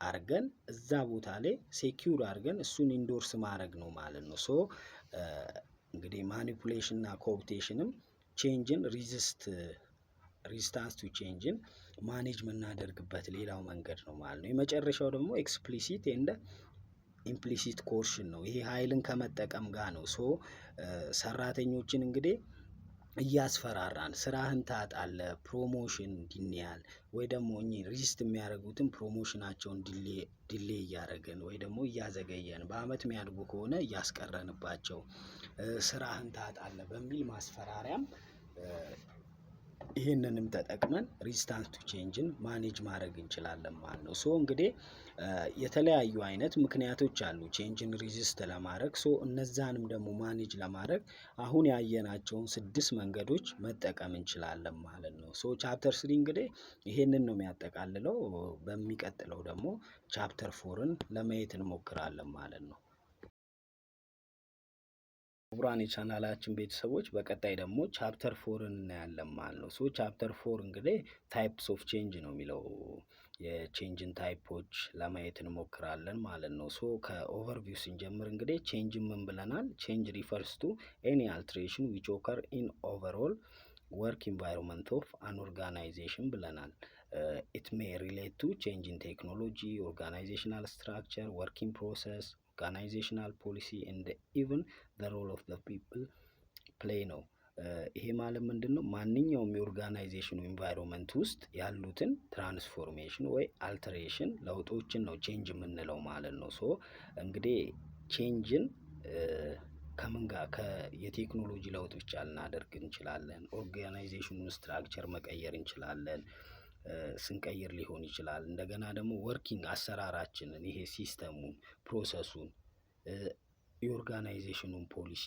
አርገን እዛ ቦታ ላይ secure አድርገን እሱን endorse ማድረግ ነው ማለት ነው። So እንግዲህ manipulation እና cooptation ም change ን resistance to change ን manage የምናደርግበት ሌላው መንገድ ነው ማለት ነው። የመጨረሻው ደግሞ explicit and implicit coercion ነው። ይሄ ኃይልን ከመጠቀም ጋር ነው። So ሰራተኞችን እንግዲህ እያስፈራራን ስራህን ታጣለህ፣ promotion denial ወይ ደግሞ እኚህ resist የሚያደርጉትን promotion ናቸውን delay እያደረግን ወይ ደግሞ እያዘገየን፣ በአመት የሚያድጉ ከሆነ እያስቀረንባቸው፣ ስራህን ታጣለህ በሚል ማስፈራሪያም ይህንንም ተጠቅመን resistance to change ን manage ማድረግ እንችላለን ማለት ነው። So እንግዲህ የተለያዩ አይነት ምክንያቶች አሉ change ን resist ለማድረግ። So እነዛንም ደግሞ manage ለማድረግ አሁን ያየናቸውን ስድስት መንገዶች መጠቀም እንችላለን ማለት ነው። So chapter 3 እንግዲህ ይሄንን ነው የሚያጠቃልለው። በሚቀጥለው ደግሞ chapter 4 ን ለማየት እንሞክራለን ማለት ነው። ክቡራን የቻናላችን ቤተሰቦች፣ በቀጣይ ደግሞ chapter 4 ን እናያለን ማለት ነው። So chapter 4 እንግዲህ types of change ነው የሚለው፣ የ change ን type ኦች ለማየት እንሞክራለን ማለት ነው። So ከ overview ስንጀምር እንግዲህ change ምን ብለናል? Change refers to any alteration which occur in overall work environment of an organization ብለናል። It may relate to change in technology, organizational structure, working process, organizational policy and even the role of the people play ነው። ይሄ ማለት ምንድን ነው? ማንኛውም የ organization ኑ environment ውስጥ ያሉትን transformation ወይ alteration ለውጦችን ነው change የምንለው ማለት ነው። So እንግዲህ change ን ከምን ጋር፣ የቴክኖሎጂ ለውጥ ብቻ ልናደርግ እንችላለን። Organization ኑን structure መቀየር እንችላለን። ስንቀይር ሊሆን ይችላል። እንደገና ደግሞ working አሰራራችንን፣ ይሄ system ኡን፣ process ኡን፣ የ organization ኑን ፖሊሲ፣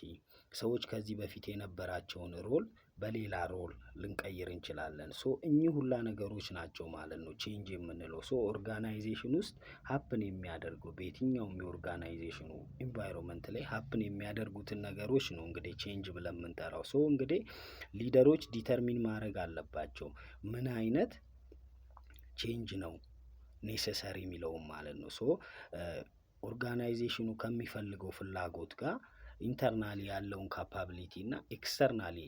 ሰዎች ከዚህ በፊት የነበራቸውን role በሌላ role ልንቀይር እንችላለን። So እኚህ ሁላ ነገሮች ናቸው ማለት ነው change የምንለው። So organization ውስጥ happen የሚያደርገው፣ በየትኛውም የ organization ኑ environment ላይ happen የሚያደርጉትን ነገሮች ነው እንግዲህ change ብለን የምንጠራው። So እንግዲህ leader ኦች determine ማድረግ አለባቸው ምን አይነት change ነው necessary የሚለውም ማለት ነው። So organization ኑ ከሚፈልገው ፍላጎት ጋር internally ያለውን capability እና externally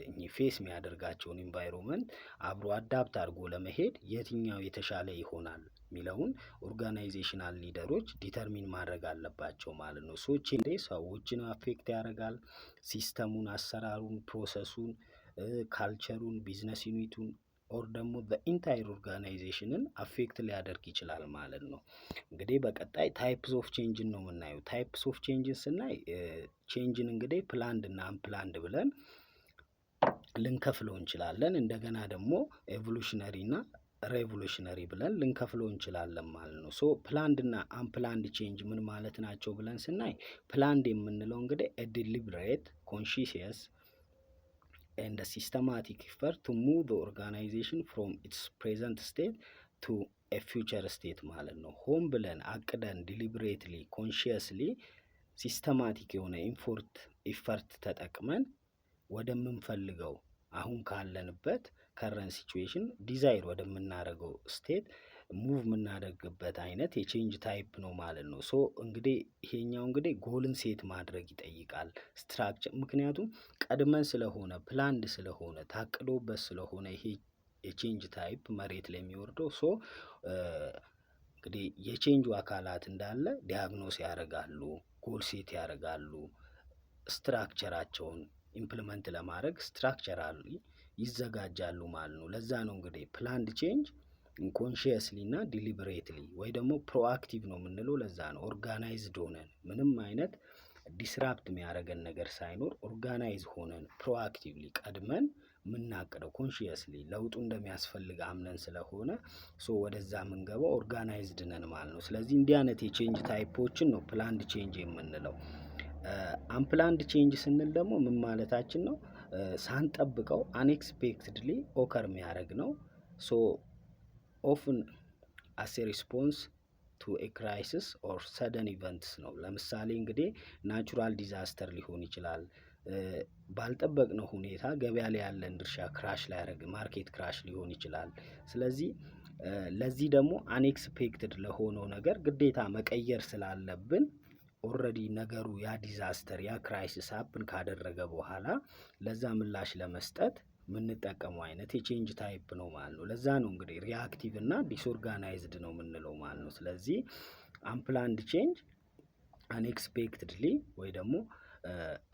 እኚህ face የሚያደርጋቸውን environment አብሮ adapt አድርጎ ለመሄድ የትኛው የተሻለ ይሆናል የሚለውን organizational leader ኦች determine ማድረግ አለባቸው ማለት ነው። So change ሰዎችን affect ያደርጋል፣ system ኡን፣ አሰራሩን፣ process ኡን፣ culture ኡን፣ business unit ኡን or ደግሞ በ entire organization ን affect ሊያደርግ ይችላል ማለት ነው። እንግዲህ በቀጣይ types of change ን ነው የምናየው። Types of change ን ስናይ change ን እንግዲህ planned እና unplanned ብለን ልንከፍለው እንችላለን። እንደገና ደግሞ evolutionary እና revolutionary ብለን ልንከፍለው እንችላለን ማለት ነው። So planned እና unplanned change ምን ማለት ናቸው ብለን ስናይ፣ planned የምንለው እንግዲህ deliberate, conscious and systematic effort to move the organization from its present state to a future state ማለት ነው። ሆን ብለን አቅደን፣ deliberately, consciously, systematic የሆነ effort ተጠቅመን ወደምንፈልገው፣ አሁን ካለንበት current situation desire ወደምናደርገው state move የምናደርግበት አይነት የ change type ነው ማለት ነው። So እንግዲህ ይሄኛው እንግዲህ goal ን set ማድረግ ይጠይቃል። Structure፣ ምክንያቱም ቀድመን ስለሆነ፣ planned ስለሆነ፣ ታቅዶበት ስለሆነ ይሄ የ change type መሬት ላይ የሚወርደው፣ so እንግዲህ የ change ኡ አካላት እንዳለ diagnose ያደርጋሉ፣ goal set ያደርጋሉ፣ structure ኣቸውን implement ለማድረግ structurally ይዘጋጃሉ ማለት ነው። ለዛ ነው እንግዲህ planned change consciously እና deliberately ወይ ደግሞ proactive ነው የምንለው ለዛ ነው። Organized ሆነን፣ ምንም አይነት disrupt የሚያደርገን ነገር ሳይኖር፣ organize ሆነን proactively ቀድመን የምናቅደው፣ consciously ለውጡ እንደሚያስፈልግ አምነን ስለሆነ፣ so ወደዛ የምንገባው organized ነን ማለት ነው። ስለዚህ እንዲህ አይነት የ change type ኦችን ነው planned change የምንለው። Unplanned change ስንል ደግሞ ምን ማለታችን ነው? ሳንጠብቀው unexpectedly occur የሚያደርግ ነው። So often as a response to a crisis or sudden events ነው። ለምሳሌ እንግዲህ natural disaster ሊሆን ይችላል። ባልጠበቅነው ሁኔታ ገበያ ላይ ያለን ድርሻ crash ሊያደርግ፣ market crash ሊሆን ይችላል። ስለዚህ ለዚህ ደግሞ unexpected ለሆነው ነገር ግዴታ መቀየር ስላለብን፣ already ነገሩ ያ disaster፣ ያ crisis happen ካደረገ በኋላ ለዛ ምላሽ ለመስጠት የምንጠቀመው አይነት የ change type ነው ማለት ነው። ለዛ ነው እንግዲህ reactive እና disorganized ነው የምንለው ማለት ነው። ስለዚህ unplanned change unexpectedly ወይ ደግሞ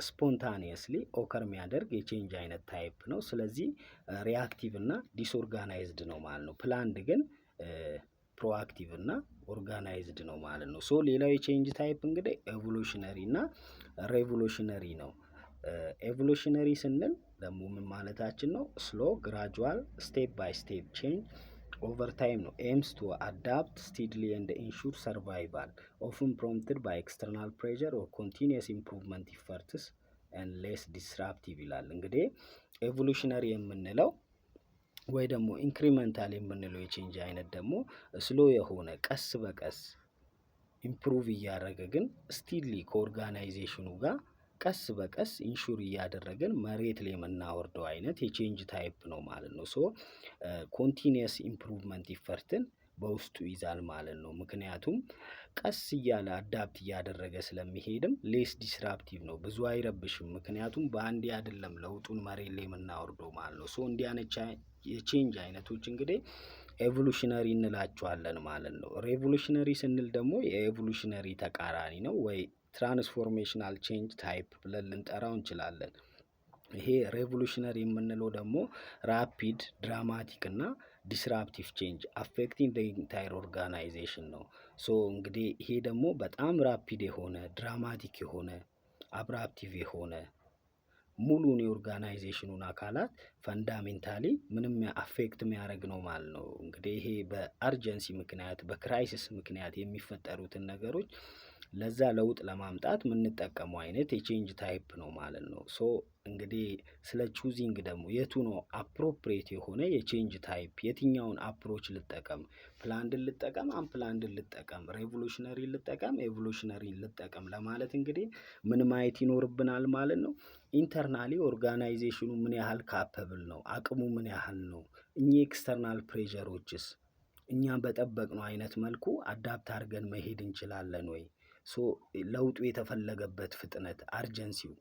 spontaneously occur የሚያደርግ የ change አይነት type ነው። ስለዚህ reactive እና disorganized ነው ማለት ነው። Planned ግን proactive እና organized ነው ማለት ነው። So ሌላው የ change type እንግዲህ evolutionary እና revolutionary ነው። Evolutionary ስንል ደግሞ ምን ማለታችን ነው? Slow, gradual, step by step change over time ነው። Aims to adapt steadily and ensure survival, often prompted by external pressure or continuous improvement efforts and less disruptive ይላል። እንግዲህ evolutionary የምንለው ወይ ደግሞ incremental የምንለው የ change አይነት ደግሞ slow የሆነ፣ ቀስ በቀስ improve እያደረገ ግን steadily ከ organization ኑ ጋር ቀስ በቀስ ensure እያደረግን መሬት ላይ የምናወርደው አይነት የ change type ነው ማለት ነው። So continuous improvement effort ን በውስጡ ይዛል ማለት ነው። ምክንያቱም ቀስ እያለ adapt እያደረገ ስለሚሄድም less disruptive ነው፣ ብዙ አይረብሽም። ምክንያቱም በአንዴ አይደለም ለውጡን መሬት ላይ የምናወርደው ማለት ነው። So እንዲህ አይነት የ change አይነቶች እንግዲህ evolutionary እንላቸዋለን ማለት ነው። Revolutionary ስንል ደግሞ የ evolutionary ተቃራኒ ነው ወይ transformational change type ብለን ልንጠራው እንችላለን። ይሄ revolutionary የምንለው ደግሞ rapid, dramatic እና disruptive change affecting the entire organization ነው። So እንግዲህ ይሄ ደግሞ በጣም rapid የሆነ፣ dramatic የሆነ፣ abruptive የሆነ፣ ሙሉን የ organization ኑን አካላት fundamentally ምንም affect የሚያደርግ ነው ማለት ነው። እንግዲህ ይሄ በ urgency ምክንያት፣ በ crisis ምክንያት የሚፈጠሩትን ነገሮች ለዛ ለውጥ ለማምጣት የምንጠቀመው አይነት የ change type ነው ማለት ነው። So እንግዲህ ስለ choosing ደግሞ የቱ ነው appropriate የሆነ የ change type፣ የትኛውን approach ልጠቀም፣ planned ን ልጠቀም፣ unplanned ን ልጠቀም፣ revolutionary ልጠቀም፣ evolutionary ልጠቀም ለማለት እንግዲህ ምን ማየት ይኖርብናል ማለት ነው። Internally organization ኑ ምን ያህል capable ነው፣ አቅሙ ምን ያህል ነው፣ እኚህ external pressure ኦችስ እኛ በጠበቅነው አይነት መልኩ adapt አድርገን መሄድ እንችላለን ወይ? So ለውጡ የተፈለገበት ፍጥነት፣ urgency ው፣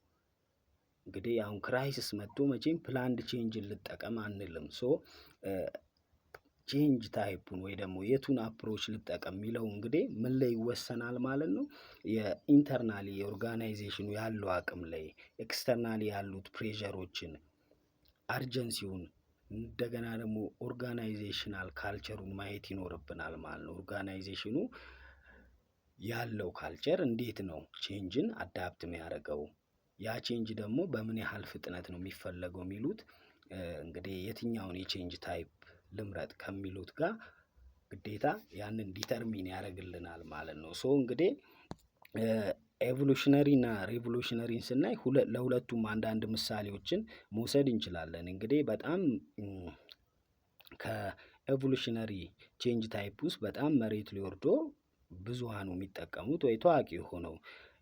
እንግዲህ አሁን crisis መጥቶ መቼም planned change ን ልጠቀም አንልም። So change type ኡን ወይ ደግሞ የቱን approach ልጠቀም የሚለው እንግዲህ ምን ላይ ይወሰናል ማለት ነው። የ internally የ organization ኑ ያለው አቅም ላይ፣ externally ያሉት pressure ኦችን፣ urgency ውን፣ እንደገና ደግሞ organizational culture ሩን ማየት ይኖርብናል ማለት ነው። Organization ኑ ያለው culture እንዴት ነው change ን adapt የሚያደርገው? ያ change ደግሞ በምን ያህል ፍጥነት ነው የሚፈለገው የሚሉት እንግዲህ የትኛውን የ change type ልምረጥ ከሚሉት ጋር ግዴታ ያንን determine ያደርግልናል ማለት ነው። So እንግዲህ evolutionary እና revolutionary ን ስናይ ለሁለቱም አንዳንድ ምሳሌዎችን መውሰድ እንችላለን። እንግዲህ በጣም ከ evolutionary change type ውስጥ በጣም መሬት ላይ ወርዶ ብዙሃኑ የሚጠቀሙት ወይ ታዋቂ የሆነው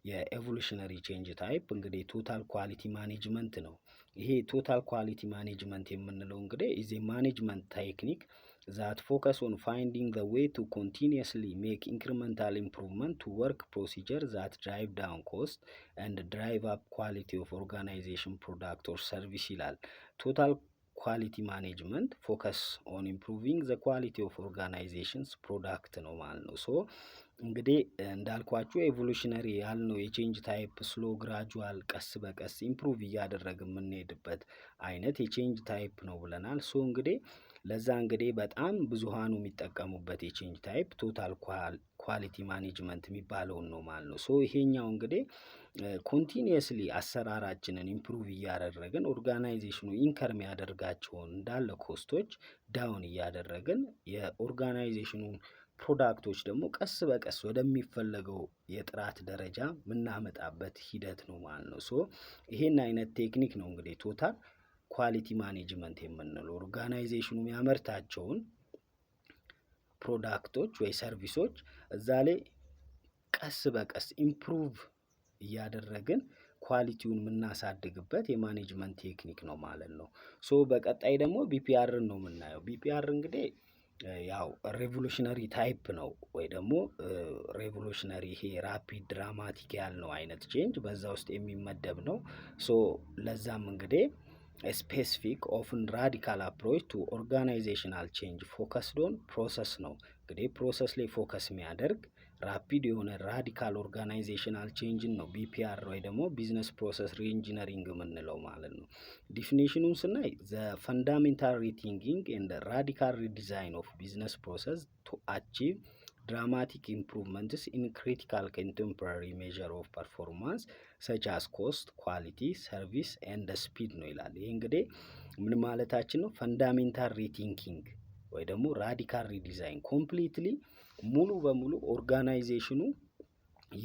የ evolutionary change type እንግዲህ total quality management ነው። ይሄ total quality management የምንለው እንግዲህ is a management technique that focus on finding the way to continuously make incremental improvement to work procedure that drive down cost and drive up quality of organization product or service ይላል። Total quality management focus on improving the quality of organization's product ነው ማለት ነው። So እንግዲህ እንዳልኳችሁ evolutionary ያልነው የ change type slow, gradual፣ ቀስ በቀስ improve እያደረግን የምንሄድበት አይነት የ change type ነው ብለናል። So እንግዲህ ለዛ እንግዲህ በጣም ብዙሃኑ የሚጠቀሙበት የ change type total quality management የሚባለውን ነው ማለት ነው። So ይሄኛው እንግዲህ continuously አሰራራችንን improve እያደረግን፣ organization ኑ incur የሚያደርጋቸውን እንዳለ cost ኦች down እያደረግን፣ የ organization ኑን product ኦች ደግሞ ቀስ በቀስ ወደሚፈለገው የጥራት ደረጃ የምናመጣበት ሂደት ነው ማለት ነው። So ይሄን አይነት technique ነው እንግዲህ total quality management የምንለው። Organization ኑ የሚያመርታቸውን product ኦች ወይ service ኦች እዛ ላይ ቀስ በቀስ improve እያደረግን quality ውን የምናሳድግበት የ management technique ነው ማለት ነው። So በቀጣይ ደግሞ BPR ን ነው የምናየው። BPR እንግዲህ ያው revolutionary type ነው ወይ ደግሞ revolutionary ይሄ rapid, dramatic ያልነው አይነት change በዛ ውስጥ የሚመደብ ነው። So ለዛም እንግዲህ specific, often radical approach to organizational change focused on process ነው። እንግዲህ process ላይ focus የሚያደርግ rapid የሆነ radical organizational change ን ነው BPR ወይ ደግሞ business process reengineering የምንለው ማለት ነው። Definition ኑን ስናይ the fundamental rethinking and radical redesign of business process to achieve Dramatic improvements in critical contemporary measure of performance such as cost, quality, service and speed ነው ይላል። ይህ እንግዲህ ምን ማለታችን ነው? Fundamental rethinking ወይ ደግሞ radical redesign completely ሙሉ በሙሉ organization ኑ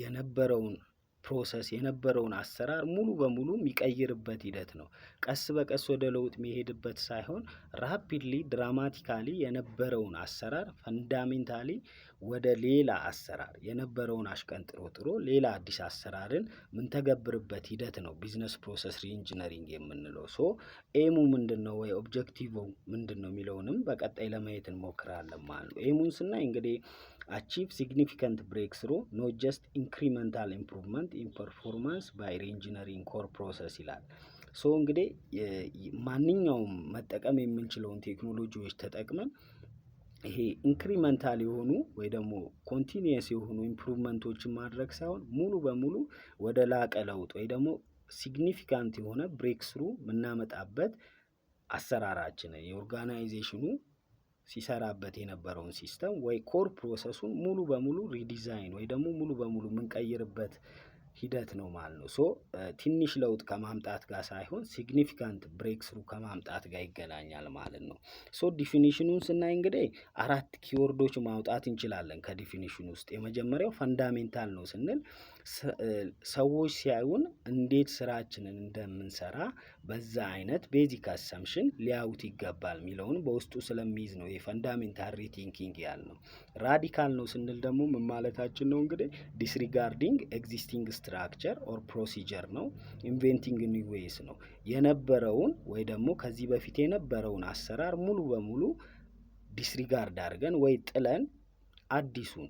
የነበረውን process፣ የነበረውን አሰራር ሙሉ በሙሉ የሚቀይርበት ሂደት ነው። ቀስ በቀስ ወደ ለውጥ የሚሄድበት ሳይሆን rapidly, dramatically የነበረውን አሰራር fundamentally ወደ ሌላ አሰራር፣ የነበረውን አሽቀንጥሮ ጥሎ ሌላ አዲስ አሰራርን ምንተገብርበት ሂደት ነው business process reengineering የምንለው። So aim ኡ ምንድን ነው ወይ objective ምንድን ነው የሚለውንም በቀጣይ ለማየት እንሞክራለን ማለት ነው። Aim ኡን ስናይ እንግዲህ achieve significant breakthrough, not just incremental improvement in performance by reengineering core process ይላል። So እንግዲህ ማንኛውም መጠቀም የምንችለውን ቴክኖሎጂዎች ተጠቅመን ይሄ incremental የሆኑ ወይ ደግሞ continuous የሆኑ improvement ኦችን ማድረግ ሳይሆን ሙሉ በሙሉ ወደ ላቀ ለውጥ ወይ ደግሞ significant የሆነ breakthrough የምናመጣበት አሰራራችንን፣ የ organization ኑ ሲሰራበት የነበረውን system ወይ core process ኡን ሙሉ በሙሉ redesign ወይ ደግሞ ሙሉ በሙሉ የምንቀይርበት ሂደት ነው ማለት ነው። So ትንሽ ለውጥ ከማምጣት ጋር ሳይሆን significant breakthrough ከማምጣት ጋር ይገናኛል ማለት ነው። So definition ኑን ስናይ እንግዲህ አራት keyword ኦች ማውጣት እንችላለን ከ definition ኑ ውስጥ። የመጀመሪያው fundamental ነው ስንል ሰዎች ሲያዩን እንዴት ስራችንን እንደምንሰራ በዛ አይነት basic assumption ሊያዩት ይገባል የሚለውን በውስጡ ስለሚይዝ ነው የ fundamental rethinking ያልነው። Radical ነው ስንል ደግሞ ምን ማለታችን ነው? እንግዲህ disregarding existing structure or procedure ነው። Inventing new ways ነው። የነበረውን ወይ ደግሞ ከዚህ በፊት የነበረውን አሰራር ሙሉ በሙሉ disregard አድርገን ወይ ጥለን አዲሱን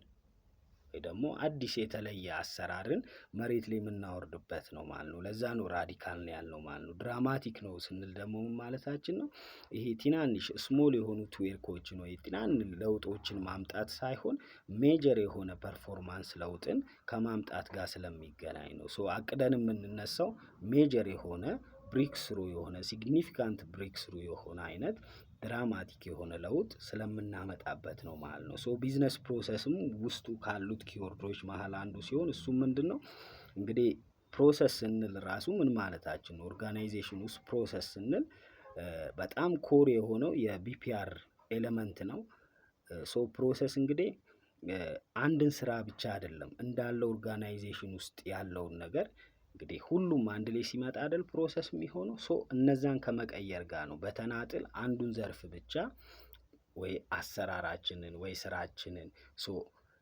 ወይ ደግሞ አዲስ የተለየ አሰራርን መሬት ላይ የምናወርድበት ነው ማለት ነው። ለዛ ነው radical ነው ያልነው ማለት ነው። Dramatic ነው ስንል ደግሞ ምን ማለታችን ነው? ይሄ ትናንሽ small የሆኑ tweak ኦችን ወይ ትናንሽ ለውጦችን ማምጣት ሳይሆን major የሆነ performance ለውጥን ከማምጣት ጋር ስለሚገናኝ ነው። So አቅደን የምንነሳው major የሆነ breakthrough የሆነ፣ significant breakthrough የሆነ አይነት dramatic የሆነ ለውጥ ስለምናመጣበት ነው ማለት ነው። So business process ም ውስጡ ካሉት keyword ኦች መሃል አንዱ ሲሆን እሱም ምንድነው? እንግዲህ process ስንል ራሱ ምን ማለታችን ነው? Organization ውስጥ process ስንል በጣም core የሆነው የ BPR element ነው። So process እንግዲህ አንድን ስራ ብቻ አይደለም፣ እንዳለ organization ውስጥ ያለውን ነገር እንግዲህ ሁሉም አንድ ላይ ሲመጣ አይደል process የሚሆነው? So እነዛን ከመቀየር ጋር ነው። በተናጥል አንዱን ዘርፍ ብቻ ወይ አሰራራችንን ወይ ስራችንን፣ so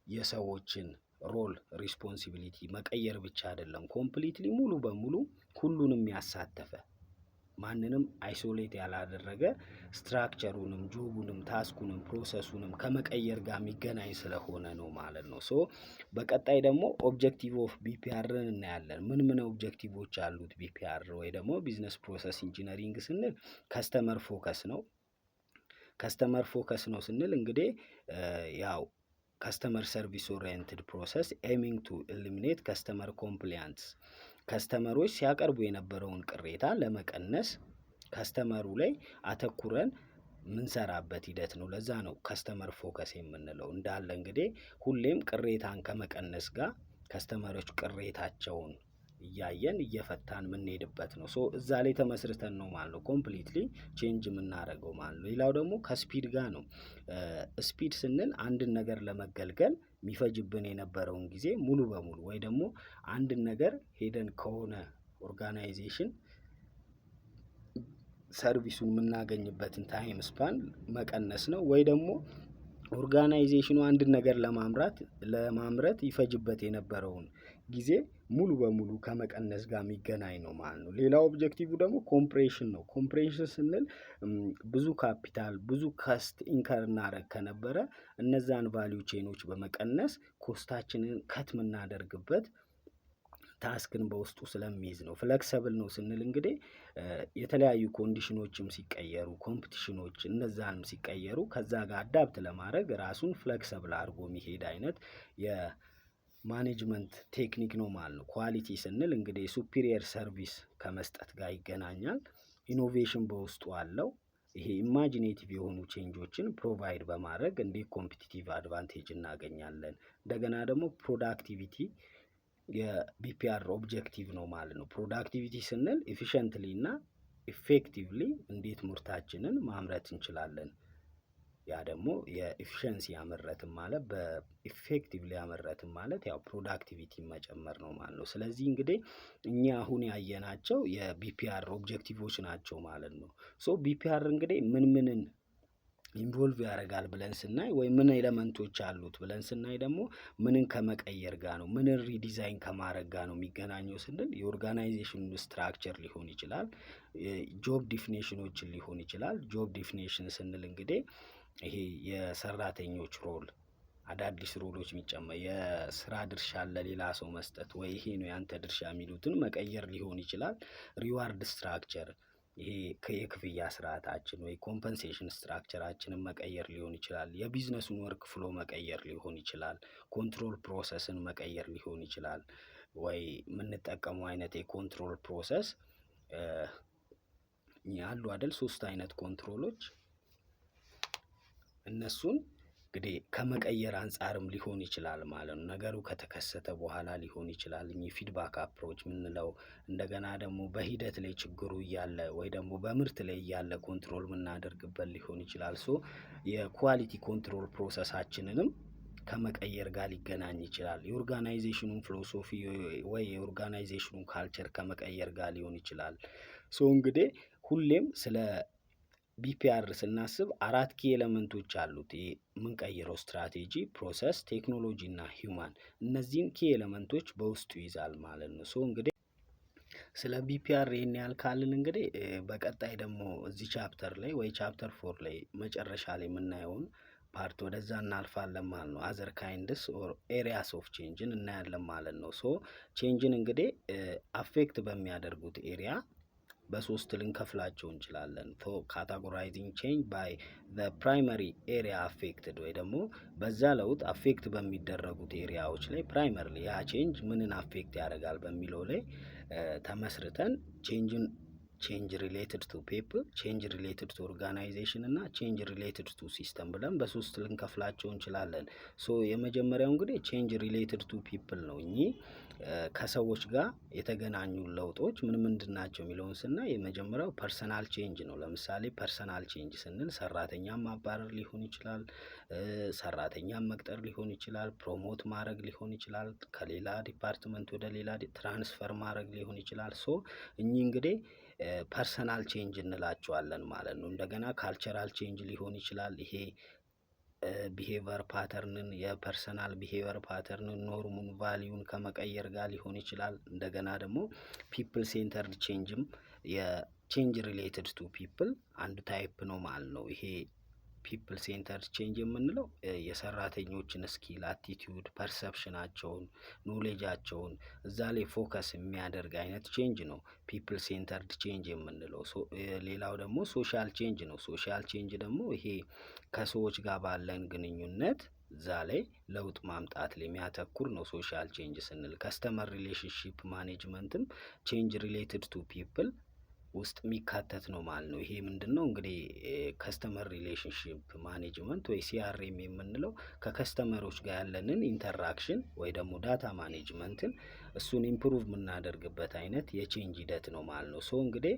የሰዎችን role responsibility መቀየር ብቻ አይደለም፣ completely ሙሉ በሙሉ ሁሉንም ያሳተፈ፣ ማንንም isolate ያላደረገ structure ኡንም job ኡንም task ኡንም process ኡንም ከመቀየር ጋር የሚገናኝ ስለሆነ ነው ማለት ነው። So በቀጣይ ደግሞ objective of BPR ን እናያለን። ምን ምን objective ኦች አሉት BPR ወይ ደግሞ business process engineering ስንል customer focus ነው። Customer focus ነው ስንል እንግዲህ ያው customer service oriented process aiming to eliminate customer complaints፣ customer ኦች ሲያቀርቡ የነበረውን ቅሬታ ለመቀነስ customer ኡ ላይ አተኩረን ምንሰራበት ሂደት ነው። ለዛ ነው customer focus የምንለው። እንዳለ እንግዲህ ሁሌም ቅሬታን ከመቀነስ ጋር፣ customer ኦች ቅሬታቸውን እያየን እየፈታን የምንሄድበት ነው። So እዛ ላይ ተመስርተን ነው ማለት ነው completely change የምናደርገው ማለት ነው። ሌላው ደግሞ ከ speed ጋር ነው። Speed ስንል አንድን ነገር ለመገልገል የሚፈጅብን የነበረውን ጊዜ ሙሉ በሙሉ ወይ ደግሞ አንድን ነገር ሄደን ከሆነ organization service ኡን የምናገኝበትን time span መቀነስ ነው። ወይ ደግሞ organization ኑ አንድን ነገር ለማምረት ይፈጅበት የነበረውን ጊዜ ሙሉ በሙሉ ከመቀነስ ጋር የሚገናኝ ነው ማለት ነው። ሌላው objective ደግሞ compression ነው። Compression ስንል ብዙ ካፒታል፣ ብዙ cost incur እናደርግ ከነበረ እነዛን value chain ኦች በመቀነስ cost ኣችንን cut የምናደርግበት task ን በውስጡ ስለሚይዝ ነው። Flexible ነው ስንል እንግዲህ የተለያዩ condition ኦችም ሲቀየሩ፣ competition ኦች እነዛንም ሲቀየሩ ከዛ ጋር adapt ለማድረግ ራሱን flexible አድርጎ የሚሄድ አይነት የ management technique ነው ማለት ነው። Quality ስንል እንግዲህ superior service ከመስጠት ጋር ይገናኛል። Innovation በውስጡ አለው። ይሄ imaginative የሆኑ change ኦችን provide በማድረግ እንዴት competitive advantage እናገኛለን። እንደገና ደግሞ productivity የ BPR objective ነው ማለት ነው። Productivity ስንል efficiently እና effectively እንዴት ምርታችንን ማምረት እንችላለን። ያ ደግሞ የ efficiency ያመረትን ማለት በ effectively ያመረትን ማለት ያው productivity መጨመር ነው ማለት ነው። ስለዚህ እንግዲህ እኛ አሁን ያየናቸው የ BPR objective ኦች ናቸው ማለት ነው። So BPR እንግዲህ ምን ምንን involve ያደርጋል ብለን ስናይ ወይ ምን element ኦች አሉት ብለን ስናይ ደግሞ ምንን ከመቀየር ጋር ነው፣ ምንን redesign ከማድረግ ጋር ነው የሚገናኘው ስንል የ organization ኑ structure ሊሆን ይችላል፣ job definition ኦችን ሊሆን ይችላል። Job definition ስንል እንግዲህ ይሄ የሰራተኞች role፣ አዳዲስ role ኦች የሚጨመር፣ የስራ ድርሻ ለሌላ ሰው መስጠት ወይ ይሄ ነው ያንተ ድርሻ የሚሉትን መቀየር ሊሆን ይችላል። Reward structure፣ ይሄ የክፍያ ስርዓታችን ወይ compensation structure ኣችንን መቀየር ሊሆን ይችላል። የ business ኡን workflow መቀየር ሊሆን ይችላል። Control process ን መቀየር ሊሆን ይችላል። ወይ የምንጠቀመው አይነት የ control process ያሉ አይደል ሶስት አይነት control ኦች፣ እነሱን እንግዲህ ከመቀየር አንፃርም ሊሆን ይችላል ማለት ነው። ነገሩ ከተከሰተ በኋላ ሊሆን ይችላል። እኚህ feedback approach የምንለው እንደገና ደግሞ በሂደት ላይ ችግሩ እያለ ወይ ደግሞ በምርት ላይ እያለ control የምናደርግበት ሊሆን ይችላል። So የ quality control process ኣችንንም ከመቀየር ጋር ሊገናኝ ይችላል። የ organization ኑን philosophy ወይ የ organization ኑን culture ከመቀየር ጋር ሊሆን ይችላል። So እንግዲህ ሁሌም ስለ BPR ስናስብ አራት key element ኦች አሉት። ይሄ የምንቀይረው strategy፣ process፣ technology እና human፣ እነዚህን key element ኦች በውስጡ ይይዛል ማለት ነው። So እንግዲህ ስለ BPR ይህን ያህል ካልን እንግዲህ በቀጣይ ደግሞ እዚህ chapter ላይ ወይ chapter 4 ላይ መጨረሻ ላይ የምናየውን part ወደዛ እናልፋለን ማለት ነው። Other kinds or areas of change ን እናያለን ማለት ነው። So change ን እንግዲህ affect በሚያደርጉት area በሶስት ልንከፍላቸው እንችላለን። Categorizing change by the primary area affected ወይ ደግሞ በዛ ለውጥ affect በሚደረጉት area ዎች ላይ primarily ያ change ምንን affect ያደርጋል በሚለው ላይ ተመስርተን change ን change related to people፣ change related to organization እና change related to system ብለን በሶስት ልንከፍላቸው እንችላለን። So የመጀመሪያው እንግዲህ change related to people ነው። እኚህ ከሰዎች ጋር የተገናኙ ለውጦች ምን ምንድን ናቸው የሚለውን ስናይ የመጀመሪያው personal change ነው። ለምሳሌ personal change ስንል ሰራተኛን ማባረር ሊሆን ይችላል፣ ሰራተኛን መቅጠር ሊሆን ይችላል፣ promote ማድረግ ሊሆን ይችላል፣ ከሌላ department ወደ ሌላ transfer ማድረግ ሊሆን ይችላል። So እኚህ እንግዲህ personal change እንላቸዋለን ማለት ነው። እንደገና cultural change ሊሆን ይችላል። ይሄ behavior pattern ን፣ የ personal behavior pattern ን፣ norm ኡን፣ value ን ከመቀየር ጋር ሊሆን ይችላል። እንደገና ደግሞ people centered change ም የ change related to people አንዱ type ነው ማለት ነው። ይሄ people centered change የምንለው የሰራተኞችን skill፣ attitude፣ perception ኣቸውን፣ knowledge ኣቸውን እዛ ላይ focus የሚያደርግ አይነት change ነው people centered change የምንለው። ሌላው ደግሞ social change ነው። Social change ደግሞ ይሄ ከሰዎች ጋር ባለን ግንኙነት እዛ ላይ ለውጥ ማምጣት ላይ የሚያተኩር ነው። Social change ስንል customer relationship management ም change related to people ውስጥ የሚካተት ነው ማለት ነው። ይሄ ምንድነው እንግዲህ customer relationship management ወይ CRM የምንለው ከ customer ኦች ጋር ያለንን interaction ወይ ደግሞ data management ን እሱን improve የምናደርግበት አይነት የ change ሂደት ነው ማለት ነው። So እንግዲህ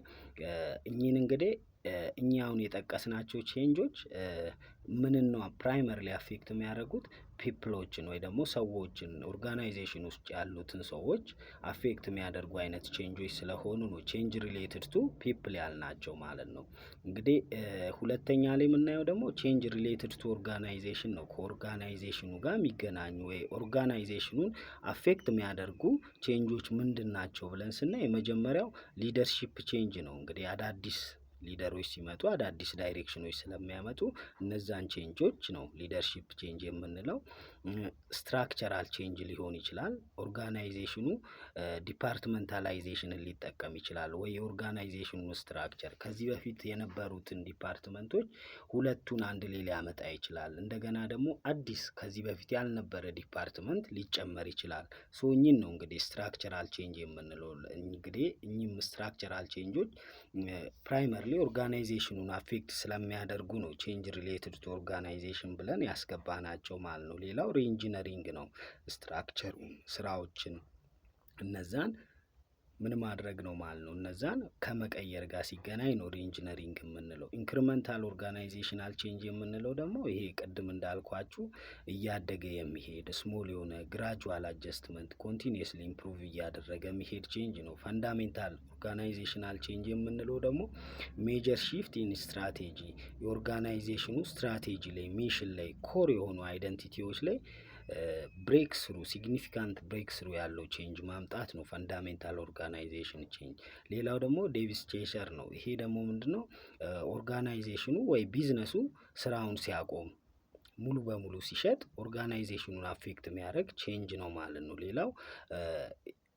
እኚህን እንግዲህ እኛ አሁን የጠቀስናቸው change ኦች ምንን ነው primarily affect የሚያደርጉት? People ኦችን ወይ ደግሞ ሰዎችን፣ organization ውስጥ ያሉትን ሰዎች affect የሚያደርጉ አይነት change ኦች ስለሆኑ ነው change related to people ያልናቸው ማለት ነው። እንግዲህ ሁለተኛ ላይ የምናየው ደግሞ change related to organization ነው። ከ organization ኑ ጋር የሚገናኙ ወይ organization ኑን affect የሚያደርጉ change ኦች ምንድን ናቸው ብለን ስናይ የመጀመሪያው leadership change ነው። እንግዲህ አዳዲስ leader ኦች ሲመጡ አዳዲስ direction ኦች ስለሚያመጡ እነዛን change ኦች ነው leadership change የምንለው። Structural change ሊሆን ይችላል። Organization ኑ departmentalization ን ሊጠቀም ይችላል ወይ የ organization ኑን structure ከዚህ በፊት የነበሩትን department ኦች ሁለቱን አንድ ላይ ሊያመጣ ይችላል። እንደገና ደግሞ አዲስ ከዚህ በፊት ያልነበረ department ሊጨመር ይችላል። So እኚህን ነው እንግዲህ structural change የምንለው። እንግዲህ እኚህም structural change ኦች primarily organization ኑን affect ስለሚያደርጉ ነው change related to organization ብለን ያስገባናቸው ማለት ነው። ሌላው reengineering ነው። Structure ሩን፣ ስራዎችን እነዛን ምን ማድረግ ነው ማለት ነው። እነዛን ከመቀየር ጋር ሲገናኝ ነው reengineering የምንለው። Incremental organizational change የምንለው ደግሞ ይሄ ቅድም እንዳልኳችሁ እያደገ የሚሄድ small የሆነ gradual adjustment continuously improve እያደረገ የሚሄድ change ነው። Fundamental organizational change የምንለው ደግሞ major shift in strategy፣ የ organization ኑ ስትራቴጂ ላይ፣ mission ላይ፣ core የሆኑ identity ዎች ላይ breakthrough፣ significant breakthrough ያለው change ማምጣት ነው fundamental organization change። ሌላው ደግሞ divestiture ነው። ይሄ ደግሞ ምንድነው? Organization ኑ ወይ ቢዝነሱ ስራውን ሲያቆም፣ ሙሉ በሙሉ ሲሸጥ organization ኑን affect የሚያደርግ change ነው ማለት ነው። ሌላው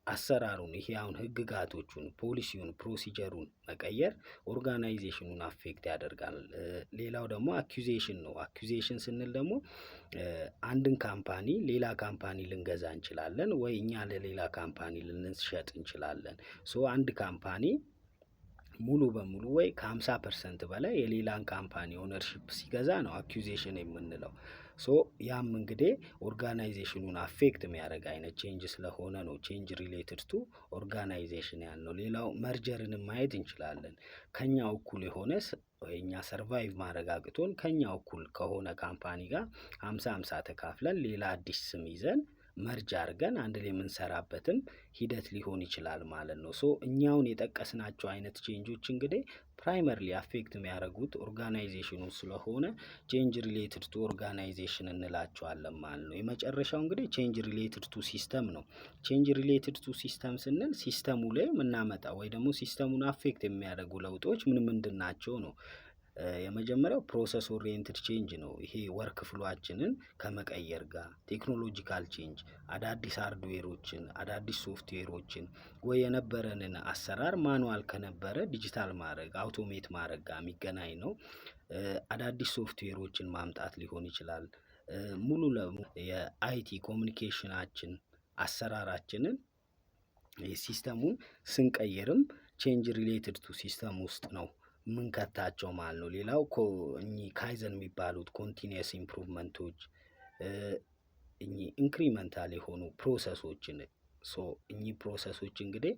አሰራሩን፣ ይሄ አሁን ህግጋቶቹን፣ ፖሊሲውን፣ procedure ሩን መቀየር organization ኑን affect ያደርጋል። ሌላው ደግሞ acquisition ነው። Acquisition ስንል ደግሞ አንድን company ሌላ company ልንገዛ እንችላለን ወይ እኛ ለሌላ company ልንሸጥ እንችላለን። So አንድ company ሙሉ በሙሉ ወይ ከ50% በላይ የሌላን company ownership ሲገዛ ነው acquisition የምንለው። So ያም እንግዲህ organization ኑን affect የሚያደርግ አይነት change ስለሆነ ነው change related to organization ያልነው። ሌላው merger ንም ማየት እንችላለን። ከኛ እኩል የሆነ፣ እኛ survive ማድረግ አቅቶን ከኛ እኩል ከሆነ company ጋር 50-50 ተካፍለን ሌላ አዲስ ስም ይዘን merge አድርገን አንድ ላይ የምንሰራበትም ሂደት ሊሆን ይችላል ማለት ነው። So እኛውን የጠቀስናቸው አይነት change ኦች እንግዲህ primarily affect የሚያደርጉት organization ኑ ስለሆነ change related to organization እንላቸዋለን ማለት ነው። የመጨረሻው እንግዲህ change related to system ነው። Change related to system ስንል system ኡ ላይ የምናመጣ ወይ ደግሞ system ኡን affect የሚያደርጉ ለውጦች ምን ምንድን ናቸው ነው። የመጀመሪያው process oriented change ነው። ይሄ workflow ኣችንን ከመቀየር ጋር፣ technological change፣ አዳዲስ hardware ኦችን፣ አዳዲስ ሶፍትዌሮችን ወይ የነበረንን አሰራር manual ከነበረ ዲጂታል ማድረግ፣ automate ማድረግ ጋር የሚገናኝ ነው። አዳዲስ ሶፍትዌሮችን ማምጣት ሊሆን ይችላል። ሙሉ ለሙሉ የ IT communication ኣችን፣ አሰራራችንን፣ system ኡን ስንቀይርም change related to system ውስጥ ነው ምንከታቸው ማለት ነው። ሌላው እኚህ ካይዘን የሚባሉት continuous improvement ኦች፣ እኚህ incremental የሆኑ process ኦችን፣ so እኚህ process ኦች እንግዲህ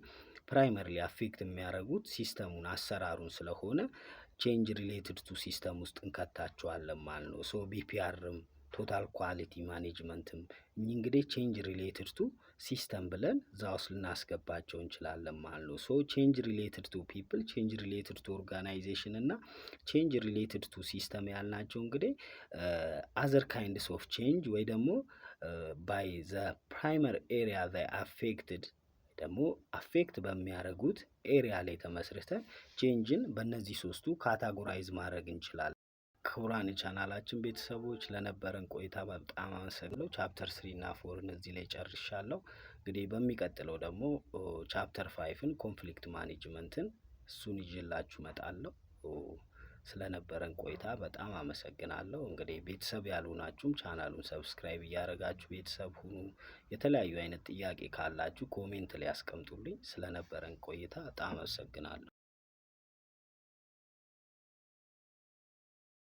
primarily affect የሚያደርጉት system ኡን፣ አሰራሩን ስለሆነ change related to system ውስጥ እንከታቸዋለን ማለት ነው። So BPR ም total quality management ም እኚህ እንግዲህ change related to system ብለን እዛ ውስጥ ልናስገባቸው እንችላለን ማለት ነው። So change related to people፣ change related to organization እና change related to system ያልናቸው እንግዲህ other kinds of change ወይ ደግሞ by the primary area they affected ደግሞ affect በሚያደርጉት area ላይ ተመስርተን change ን በእነዚህ ሶስቱ categorize ማድረግ እንችላለን። ክቡራን የቻናላችን ቤተሰቦች፣ ለነበረን ቆይታ በጣም አመሰግናለሁ። Chapter 3 እና 4 ን እዚህ ላይ ጨርሻለሁ። እንግዲህ በሚቀጥለው ደግሞ chapter 5 ን፣ conflict management ን እሱን ይዤላችሁ እመጣለሁ። ስለነበረን ቆይታ በጣም አመሰግናለሁ። እንግዲህ ቤተሰብ ያልሆናችሁም ቻናሉን subscribe እያደረጋችሁ ቤተሰብ ሁኑ። የተለያዩ አይነት ጥያቄ ካላችሁ comment ላይ አስቀምጡልኝ። ስለነበረን ቆይታ በጣም አመሰግናለሁ።